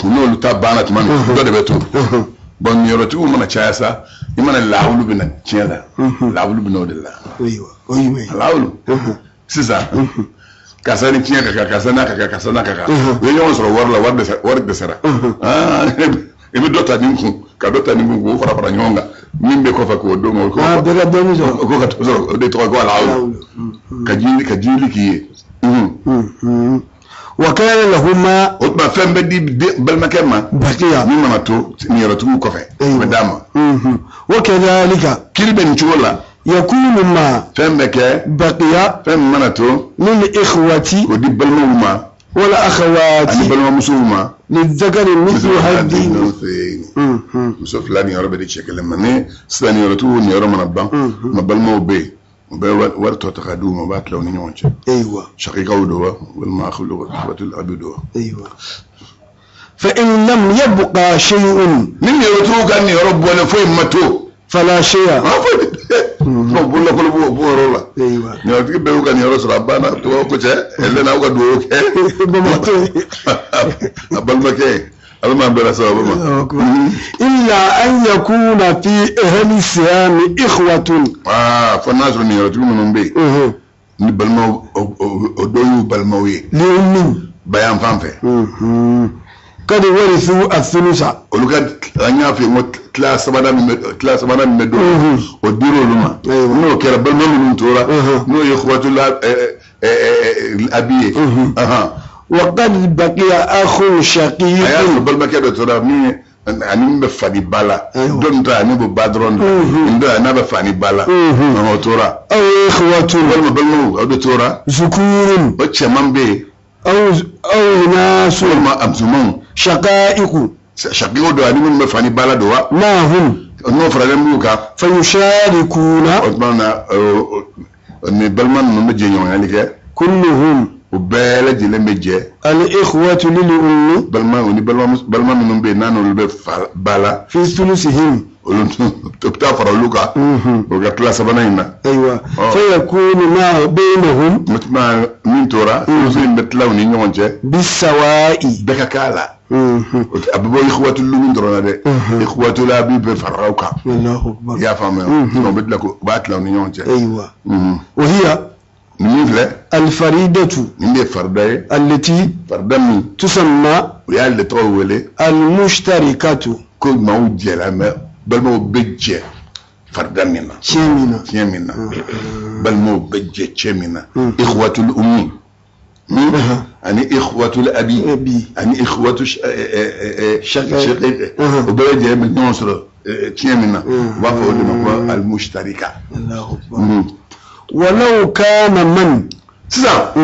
n'olu ta banna tuma min, dɔ de bɛ to. Bɔn, niyɔrɔtigiw mana caya sa, i mana laawulu bɛ na tiɲɛ la, laawulu bɛ na o de la. Ayiwa, o ye jumɛn ye? Laawulu sisan, karisa ni tiɲɛ ka kan, karisa n'a ka kan, karisa n'a ka kan, u ye ɲɔgɔn sɔrɔ wari la, wari dɛsɛ, wari dɛsɛra. I bɛ dɔ ta nin kun, ka dɔ ta nin kun, k'o fara fara ɲɔgɔn kan, min bɛ kɔfɛ k'o d'o ma, o ko bɛɛ ka dɔɔnin sɔrɔ. O ko ka dɔ sɔrɔ, o de tɔgɔ ko laawulu, ka jiili k'i ye. Wa kana lahu ma. O tuma fɛn bɛ di balimakɛ ma. Baqiya. Min mana to niyɔrɔtigiw kɔfɛ, o bɛ d'a ma. Wa kadhalika. Kiri bɛ nin cogo la. Yakunu ma. Fɛn bɛ kɛ. Baqiya. Fɛn min mana to. Lil ikhwati. K'o di balimaw ma. Wal akhawati. Ani balimamusow ma. Lidhakari mithlu haddi. Muso fila niyɔrɔ bɛ di cɛ kelen ma. Ni sisan niyɔrɔtigiw niyɔrɔ mana ban, ma balimaw bɛ yen, u bɛ wari tɔ ta ka d'u ma, u b'a tila u ni ɲɔgɔn cɛ. Ayiwa. Shakikaw don wa, walima akhwatul abi don wa. Ayiwa. Fa in lam yabqa shay'un. Ni niyɔrɔtigiw ka niyɔrɔ bɔlen, foyi ma to. Fala shay'a. Foyi tɛ bololakolo b'o b'o yɔrɔ la. Ayiwa. Niyɔrɔtigi bɛɛ y'u ka niyɔrɔ sɔrɔ, a banna. Tubabu ko cɛ ɛlɛn n'aw ka dugawu kɛ. Bamakɔ. A balimakɛ, Ala m'an bɛɛ la sababu ma. Illa an yakuna fi ahli sihami ikhwatun. Aa, fo n'a sɔrɔ niyɔrɔtigi minnu bɛ yen, ni balimaw, o dɔw y'u balimaw ye. Li ummin. Bayan fan fɛ. Kad warithu athulusa. Olu ka, an y'a f'i ye ko tila sabanan min bɛ don, o dir'olu ma. N'o kɛra, balima minnu tora, n'o ye ikhwatul abi ye. Wa qad baqiya akhun A y'a shaqiqun. sɔrɔ balimakɛ dɔ tora min ye Ani min bɛ fa ni ba la, dɔ nin ta ani bɛ ba dɔrɔn de la, nin dɔ n'a bɛ fa ni ba la, o tora. Aw ikhwatun. Walima balimaw, aw de tora. Zukurun. O cɛman bɛ yen. Aw inasun. Walima a musomanw. Shaqaiqu. Shaqiqo don, ani minnu bɛ fa ni ba la don wa? Ma'ahum. N'o faralen b'u kan. Fayusharikuna. O tuma na, ni balima ninnu bɛ jɛɲɔgɔnyali kɛ. Kulluhum. U bɛɛ lajɛlen bɛ jɛ. Al-ikhwatu lil ummi. Balima o ni balima minnu bɛ yen n'a n'olu bɛ fa ba la. Fi sulusihim. Olu o bɛ taa fara olu kan. O ka tila sabanan in na. Ayiwa. Fayakunu ma bainahum. O tuma min tora. Sulusu in bɛ tila u ni ɲɔgɔn cɛ. Bisawa'i. Bɛɛ ka k'a la. A bɛ bɔ ikhwatu lumu dɔrɔn na dɛ. Ikhwatu la bi bɛ fara u kan. Allahu akbar. I y'a faamuya. O bɛ tila ko u b'a tila u ni ɲɔgɔn cɛ. Ayiwa. Wa hiya. Nin min filɛ. Alifaridatu. Nin de ye farida ye. Allati. Farida min. Tusamma. U y'ale de tɔgɔ wele. Almushtarikatu. Ko maaw jɛla mɛ balimaw bɛ jɛ farida min na. Tiɲɛ min na. Tiɲɛ min na. Balimaw bɛ jɛ tiɲɛ min na. Ikhwatul ummi. Ani ikhwatul abi. Ani ikhwatu shaqiq. O bɛɛ lajɛlen bɛ ɲɔgɔn sɔrɔ tiɲɛ min na. U b'a fɔ o de ma ko almushtarika. Allahu akbar. Walaw kana man. Sisan.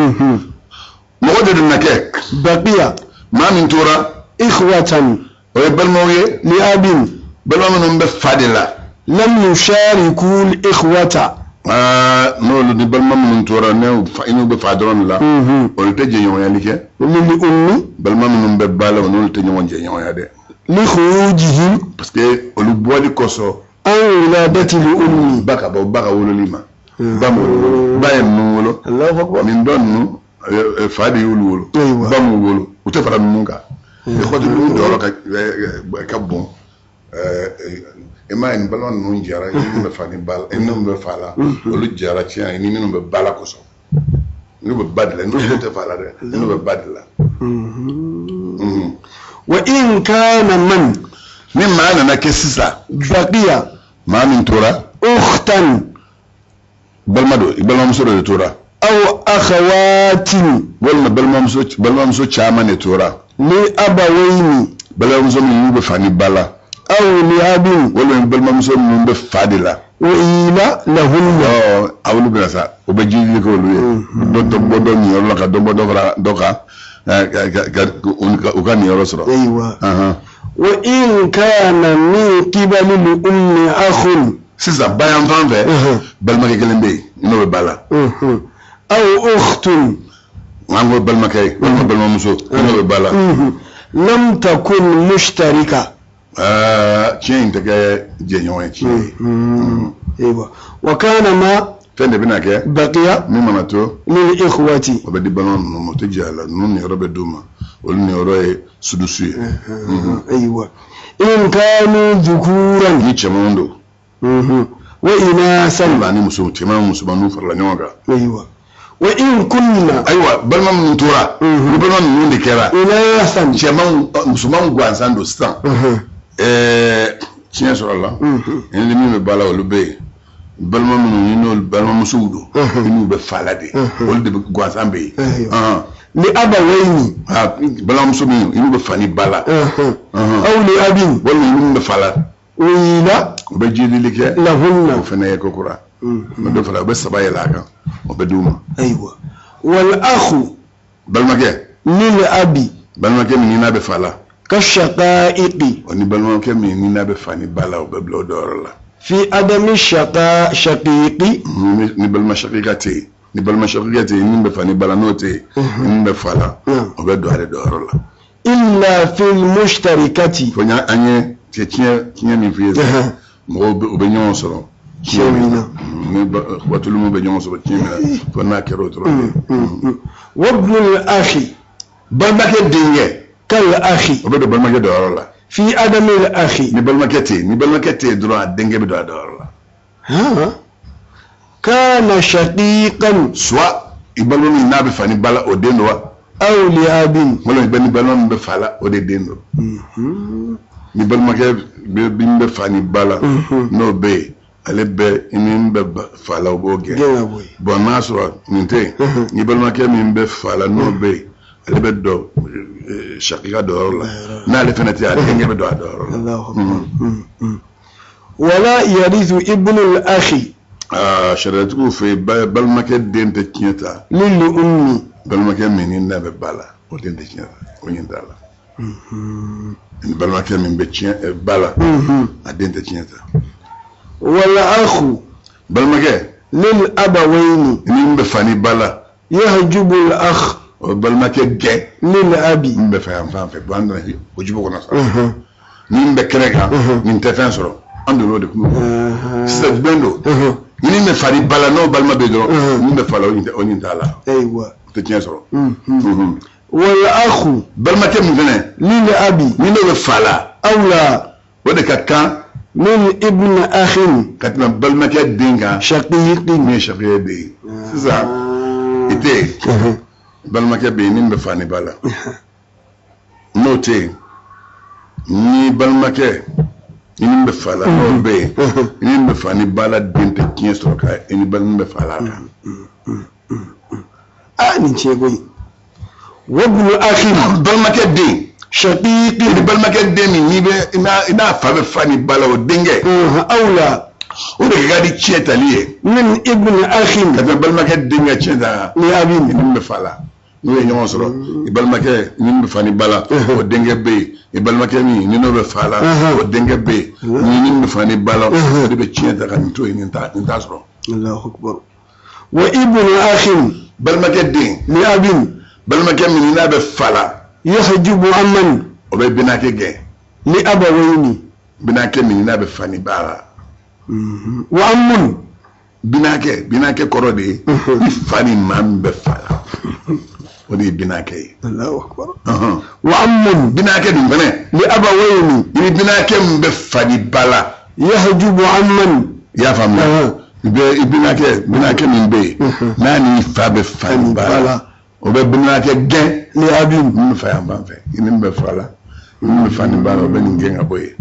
Mɔgɔ de nana kɛ. Baqiya. Maa min tora. Ikhwatan. O ye balimaw ye. Li abin. Balima minnu bɛ fa de la. Lam yushariku al-ikhwata. N'olu ni balima minnu tora n'u bɛ fa dɔrɔn de la. Olu tɛ jɛɲɔgɔnyali kɛ. Lil ummi. Balima minnu bɛ ba la o n'olu tɛ ɲɔgɔn jɛɲɔgɔnya dɛ. Li khurujihim. Parce que olu bɔli kosɔn. An wiladati li ummi. Ba ka bɔ ba ka wololi ma. Ba m'o wolo, ba ye ninnu wolo, nin dɔ ninnu fa de y'olu wolo, ba m'u wolo, u tɛ fara ninnu kan. Ikhwatu ninnu jɔyɔrɔ ka bon. I m'a ye nin balima ninnu jɛra, i minnu bɛ fa ni ba la, i minnu bɛ fa la, olu jɛra tiɲɛ ni minnu bɛ ba la kosɔn. N'u bɛ ba de la, n'u tɛ fa la dɛ, n'u bɛ ba de la. Wa in kana man. Ni maa nana kɛ sisan. Baqiya. Maa min tora. Ukhtan. Balima don, i balimamuso dɔ de tora. Aw akhawatin. Walima balimamuso caman de tora. Li abawayni. Balimamuso minnu bɛ fa ni ba la. Aw li abin. Walima balimamuso minnu bɛ fa de la. Wa ila lahunna. Ɔ olu bɛna sa, o bɛ jijili kɛ olu ye. Dɔ bɔ dɔ niyɔrɔ la ka dɔ bɔ dɔ fara dɔ kan u ka niyɔrɔ sɔrɔ. Ayiwa. Wa in kana min qibali li ummi akhun. Sisan bayan fan fɛ, balimakɛ kelen bɛ yen n'o bɛ ba la. Aw ukhtun. An ko balimakɛ walima balimamuso n'o bɛ ba la. Lam takun mushtarika. Tiɲɛ in tɛ kɛ jɛɲɔgɔn ye tiɲɛ ye. Ayiwa. Wa kana ma. Fɛn de bɛna kɛ. Baqiya. Min mana to. Lil ikhwati. O bɛ di balima ninnu ma, o tɛ jɛ a la, ninnu niyɔrɔ bɛ d'u ma, olu niyɔrɔ ye sudusu ye. Ayiwa. In kanu dhukuran. Ni cɛmanw don. Wa inasan. Ani muso cɛman musoman n'u farala ɲɔgɔn kan. Ayiwa. Wa in kunna. Ayiwa balima minnu tora. Ni balima ninnu de kɛra. Inasan. Cɛmanw musomanw gansan don sisan. Tiɲɛ sɔrɔ la. Ni min bɛ ba la olu bɛ yen. Balima minnu ni n'olu balimamusow don. N'u bɛ fa la de. Olu de bɛ gansan bɛ yen. Li abawayni. Balimamuso min n'u bɛ fa ni ba la. Aw li abin. Walima minnu bɛ fa la. Wila. U bɛ jidili kɛ. Lahunna. O fana ye ko kura. Mɛ dɔ fara u bɛ saba yɛlɛ a kan, o bɛ d'u ma. Ayiwa. Wal akhu. Balimakɛ. Lil abi. Balimakɛ min n'a bɛ fa la. Ka shaqaiqi. O ni balimakɛ min ni n'a bɛ fa ni ba la, o bɛ bila o dɔyɔrɔ la. Fi adami shaqiqi. Ni balima shaqiqa tɛ yen. Ni balima shaqiqa tɛ yen, min bɛ fa ni ba la n'o tɛ yen, min bɛ fa la, o bɛ don ale dɔyɔrɔ la. Illa fil mushtarikati. Fo an ye tiɲɛ min f'i ye sisan, mɔgɔw u bɛ ɲɔgɔn sɔrɔ tiɲɛ min na, ni watulumu bɛ ɲɔgɔn sɔrɔ tiɲɛ min na, fo n'a kɛra o dɔrɔn ye. Wabnul akhi. Balimakɛ denkɛ. Kal akhi. O bɛ don balimakɛ dɔyɔrɔ la. Fi adamil akhi. Ni balimakɛ tɛ yen, ni balimakɛ tɛ yen dɔrɔn a denkɛ bɛ don a dɔyɔrɔ la. Kana shaqiqan. Soit i balima min n'a bɛ fa ni ba la o den don wa. Aw li abin. Walima ni balima min bɛ fa la o de den don. Ni balimakɛ min bɛ fa ni ba la n'o bɛ yen, ale bɛ min bɛ fa la o b'o gɛn. Bon n'a sɔrɔ nin tɛ yen, ni balimakɛ min bɛ fa la n'o bɛ yen, ale bɛ dɔn Shakika dɔyɔrɔ la, n'ale fana tɛ yen, a denkɛ bɛ don a dɔyɔrɔ la. Wala yarithu ibnul akhi. Aa, sariyatigiw fɛ yen, balimakɛ den tɛ tiɲɛ ta. Lil ummi. Balimakɛ min ni n'a bɛ ba la, o den tɛ tiɲɛ ta, o ɲɛ t'a la. Ni balimakɛ min bɛ tiɲɛ ba la, a den tɛ tiɲɛ ta. Wala akhu. Balimakɛ. Lil abawayni. Min bɛ fa ni ba la. Yahjubu al akh. O balimakɛ gɛn. Lil abi. Min bɛ fa yan fan fɛ, bon, an donna o jubu kɔnɔ sa. Min bɛ kɛnɛ kan, nin tɛ fɛn sɔrɔ. An donna o de kuma kɔnɔ. Sisan jumɛn don? Ni min bɛ fa ni ba la, n'o balima bɛ dɔrɔn, min bɛ fa la, o ɲin t'a la. Ayiwa. O tɛ tiɲɛ sɔrɔ. Wal akhu. Balimakɛ min fɛnɛ. Lil abi. Min n'o bɛ fa la. Awla. O de ka kan. Min ibn akhin. Ka tɛmɛ balimakɛ den kan. Shaqiqin. Min ye shaqiqi den ye. Sisan i tɛ yen. Balimakɛ bɛ yen min bɛ fa ni ba la. N'o tɛ yen, ni balimakɛ ni min bɛ fa la, n'o bɛ yen, ni min bɛ fa ni ba la den tɛ tiɲɛ sɔrɔ ka i ni balima bɛ fa la kan. Aa, nin tiɲɛ koyi. Wa ibnu akhin. Balimakɛ den. Shaqiqin. Ni balimakɛ den min n'i bɛ i n'a fa bɛ fa ni ba la, o denkɛ. Awla. O de ka di tiɲɛ tali ye. Min ibn akhin. Ka tɛmɛ balimakɛ den ka tiɲɛ ta. Li abin. Ni min bɛ fa la. N'u ye ɲɔgɔn sɔrɔ, i balimakɛ min bɛ fa ni ba la, o denkɛ bɛ yen. I balimakɛ min ni n'o bɛ fa la, o denkɛ bɛ yen. Ni min bɛ fa ni ba la, o de bɛ tiɲɛ ta ka nin to yen, nin t'a sɔrɔ. Allahu akbar. Wa ibnu akhin. Balimakɛ den. Li abin. Balimakɛ min n'a bɛ fa la. Yahjubu amman. O bɛ binakɛ gɛn. Li abawayni. Binakɛ min n'a bɛ fa ni ba la. Wa ammun. Binakɛ kɔrɔ de ye i fa ni maa min bɛ fa la, o de ye binakɛ ye. Allahu akbar. Wa ammun. Binakɛ dun fɛnɛ. Li abawayni. I ni binakɛ min bɛ fa ni ba la. Yahjubu amman. I y'a faamuya? I bɛ i binakɛ min bɛ yen, n'a ni fa bɛ fa ni ba la, o bɛ binakɛ gɛn. Li abin. Min bɛ fa yan fan fɛ, i ni min bɛ fa la, i min bɛ fa ni ba la, o bɛ nin gɛn ka bɔ yen.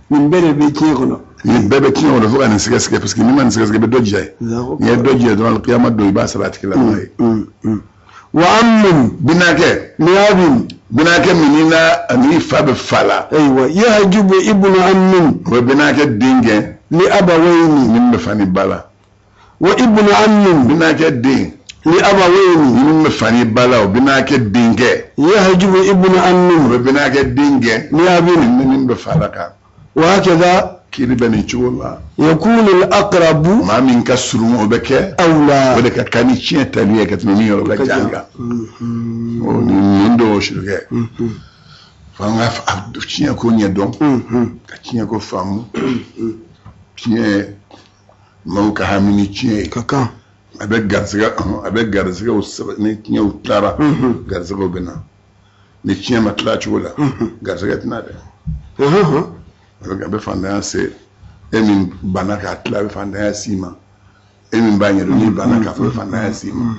Nin bɛɛ de bɛ tiɲɛ kɔnɔ. Nin bɛɛ bɛ tiɲɛ kɔnɔ fo ka nin sɛgɛsɛgɛ, parce que n'i ma nin sɛgɛsɛgɛ, i bɛ dɔ jɛ. N'i ye dɔ jɛ dɔrɔn, kiyama don, i b'a sara a tigi la n'a ye. Wa ammun. Binakɛ. Li abin. Binakɛ min ni n'a ni fa bɛ fa la. Ayiwa, yahjubu ibnu ammin. O bɛ binakɛ den gɛn. Li abawayni. Min bɛ fa ni ba la. Wa ibnu ammin. Binakɛ den. Li abawayni. Ni min bɛ fa ni ba la, o binakɛ denkɛ. Yahjubu ibnu ammin. O bɛ binakɛ den gɛn. Li abin. Ni min bɛ fa la kan. Wa hakaza. Kiiri bɛ nin cogo la. Yakunu al-aqrabu. Maa min ka surun, o bɛ kɛ. Awla. O de ka kan ni tiɲɛ tali ye ka tɛmɛ min yɔrɔ ka jan kan. O nin dɔw sirikɛ. F'an ka tiɲɛ ko ɲɛ dɔn. Ka tiɲɛ ko faamu. Tiɲɛ, maaw ka hami ni tiɲɛ ye. Ka kan. A bɛ garisɛgɛw sɛbɛn ni tiɲɛw tilara, garisɛgɛw bɛ na. Ni tiɲɛ ma tila cogo la, garisɛgɛ tɛna dɛ. A bɛ fantanya se e min banna k'a tila, a bɛ fantanya s'i ma. E min b'a ɲɛdɔn, n'i banna k'a fɔ, a bɛ fantanya s'i ma.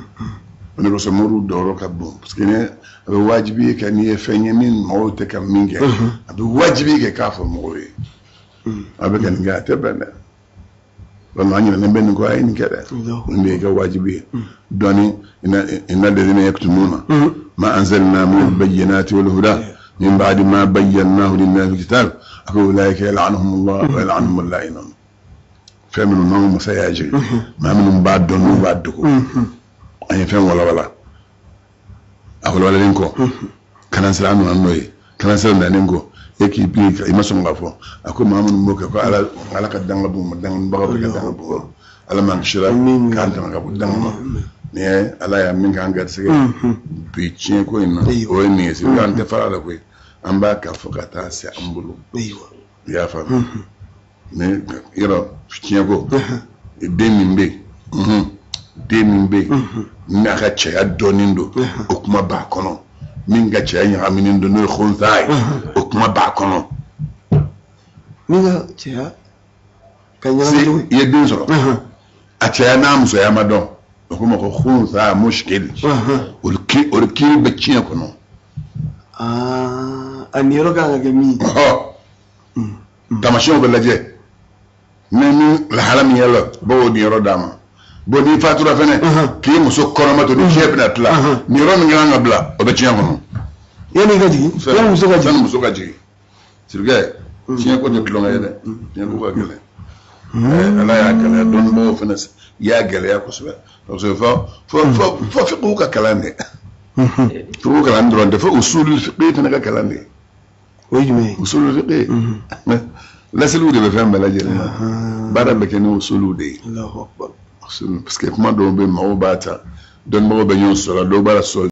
O de kosɔn moriw dɔyɔrɔ ka bon, parce que a bɛ wajibi kɛ, n'i ye fɛn ye min mɔgɔw tɛ ka min kɛ, a bɛ wajibi kɛ k'a fɔ mɔgɔw ye. A bɛ ka nin kɛ, a tɛ bɛn dɛ. Walima an ɲinɛnen bɛ nin kɔ, a ye nin kɛ dɛ. Nin de y'i ka wajibi ye. Dɔɔni, inna alladhina yaktumuna ma anzalna min albayyinati wal huda min ba'di ma bayyanahu linnasi fil kitab, a ko ulaika yal'anuhumullah wa yal'anuhumul la'inun. Fɛn minnu n'anw masa y'a jigin, maa minnu b'a dɔn n'u b'a dogo, an ye fɛn walawala, a walawalalen kɔ, kanansira nana n'o ye, kanansira nanen kɔ, e k'i bi i ma sɔn k'a fɔ, a ko maa minnu b'o kɛ, ko ala ka danga b'u ma, dangabagaw bɛ ka danga b'u ma. Ala m'an kisira k'an tanga ka bɔ danga ma. Nin ye ala y'a min k'an garisɛgɛ bi tiɲɛ ko in na, o ye nin ye. Sigi an tɛ fara la koyi, an b'a ka fɔ ka taa se an bolo. I y'a faamu? Mais yɔrɔ tiɲɛ ko, den min bɛ yen, den min bɛ yen n'a ka cɛya dɔɔnin don, o kuma b'a kɔnɔ. Min ka cɛya ɲagaminen don, n'o ye khunsa ye, o kuma b'a kɔnɔ. Min ka cɛya ka ɲagami. I ye den sɔrɔ, a cɛya n'a musoya ma dɔn, o ko ma ko khunsa mushkil. O de kiiri bɛ tiɲɛ kɔnɔ. A niyɔrɔ kan ka kɛ min ye. Taamasiyɛnw bɛ lajɛ. Ni min lahala min yɛlɛ, b'o niyɔrɔ d'a ma. Bon, n'i fatura fɛnɛ, k'i muso kɔnɔma to, ni tiɲɛ bɛna tila, niyɔrɔ min kan ka bila, o bɛ tiɲɛ kɔnɔ. Yanni i ka jigin, yanni muso ka jigin. Yanni muso ka jigin. Sirikɛ, tiɲɛ ko tɛ tulonkɛ ye dɛ, tiɲɛ ko ka gɛlɛn. Ala y'a gɛlɛya, dɔnnibagaw fana y'a gɛlɛya kosɛbɛ, parce que fo fiqhu ka kalan dɛ. Fiqhu kalan dɔrɔn tɛ, fo usulul fiqh fana ka kalan de. O ye jumɛn ye? Usulul fiqh, lasiliw de bɛ fɛn bɛɛ lajɛlen na, baara bɛ kɛ ni usuluw de ye. Allahu akbar. Parce que kuma dɔw bɛ, maaw b'a ta, dɔnnibagaw bɛ ɲɔgɔn sɔrɔ, dɔw b'a la sɔrɔ.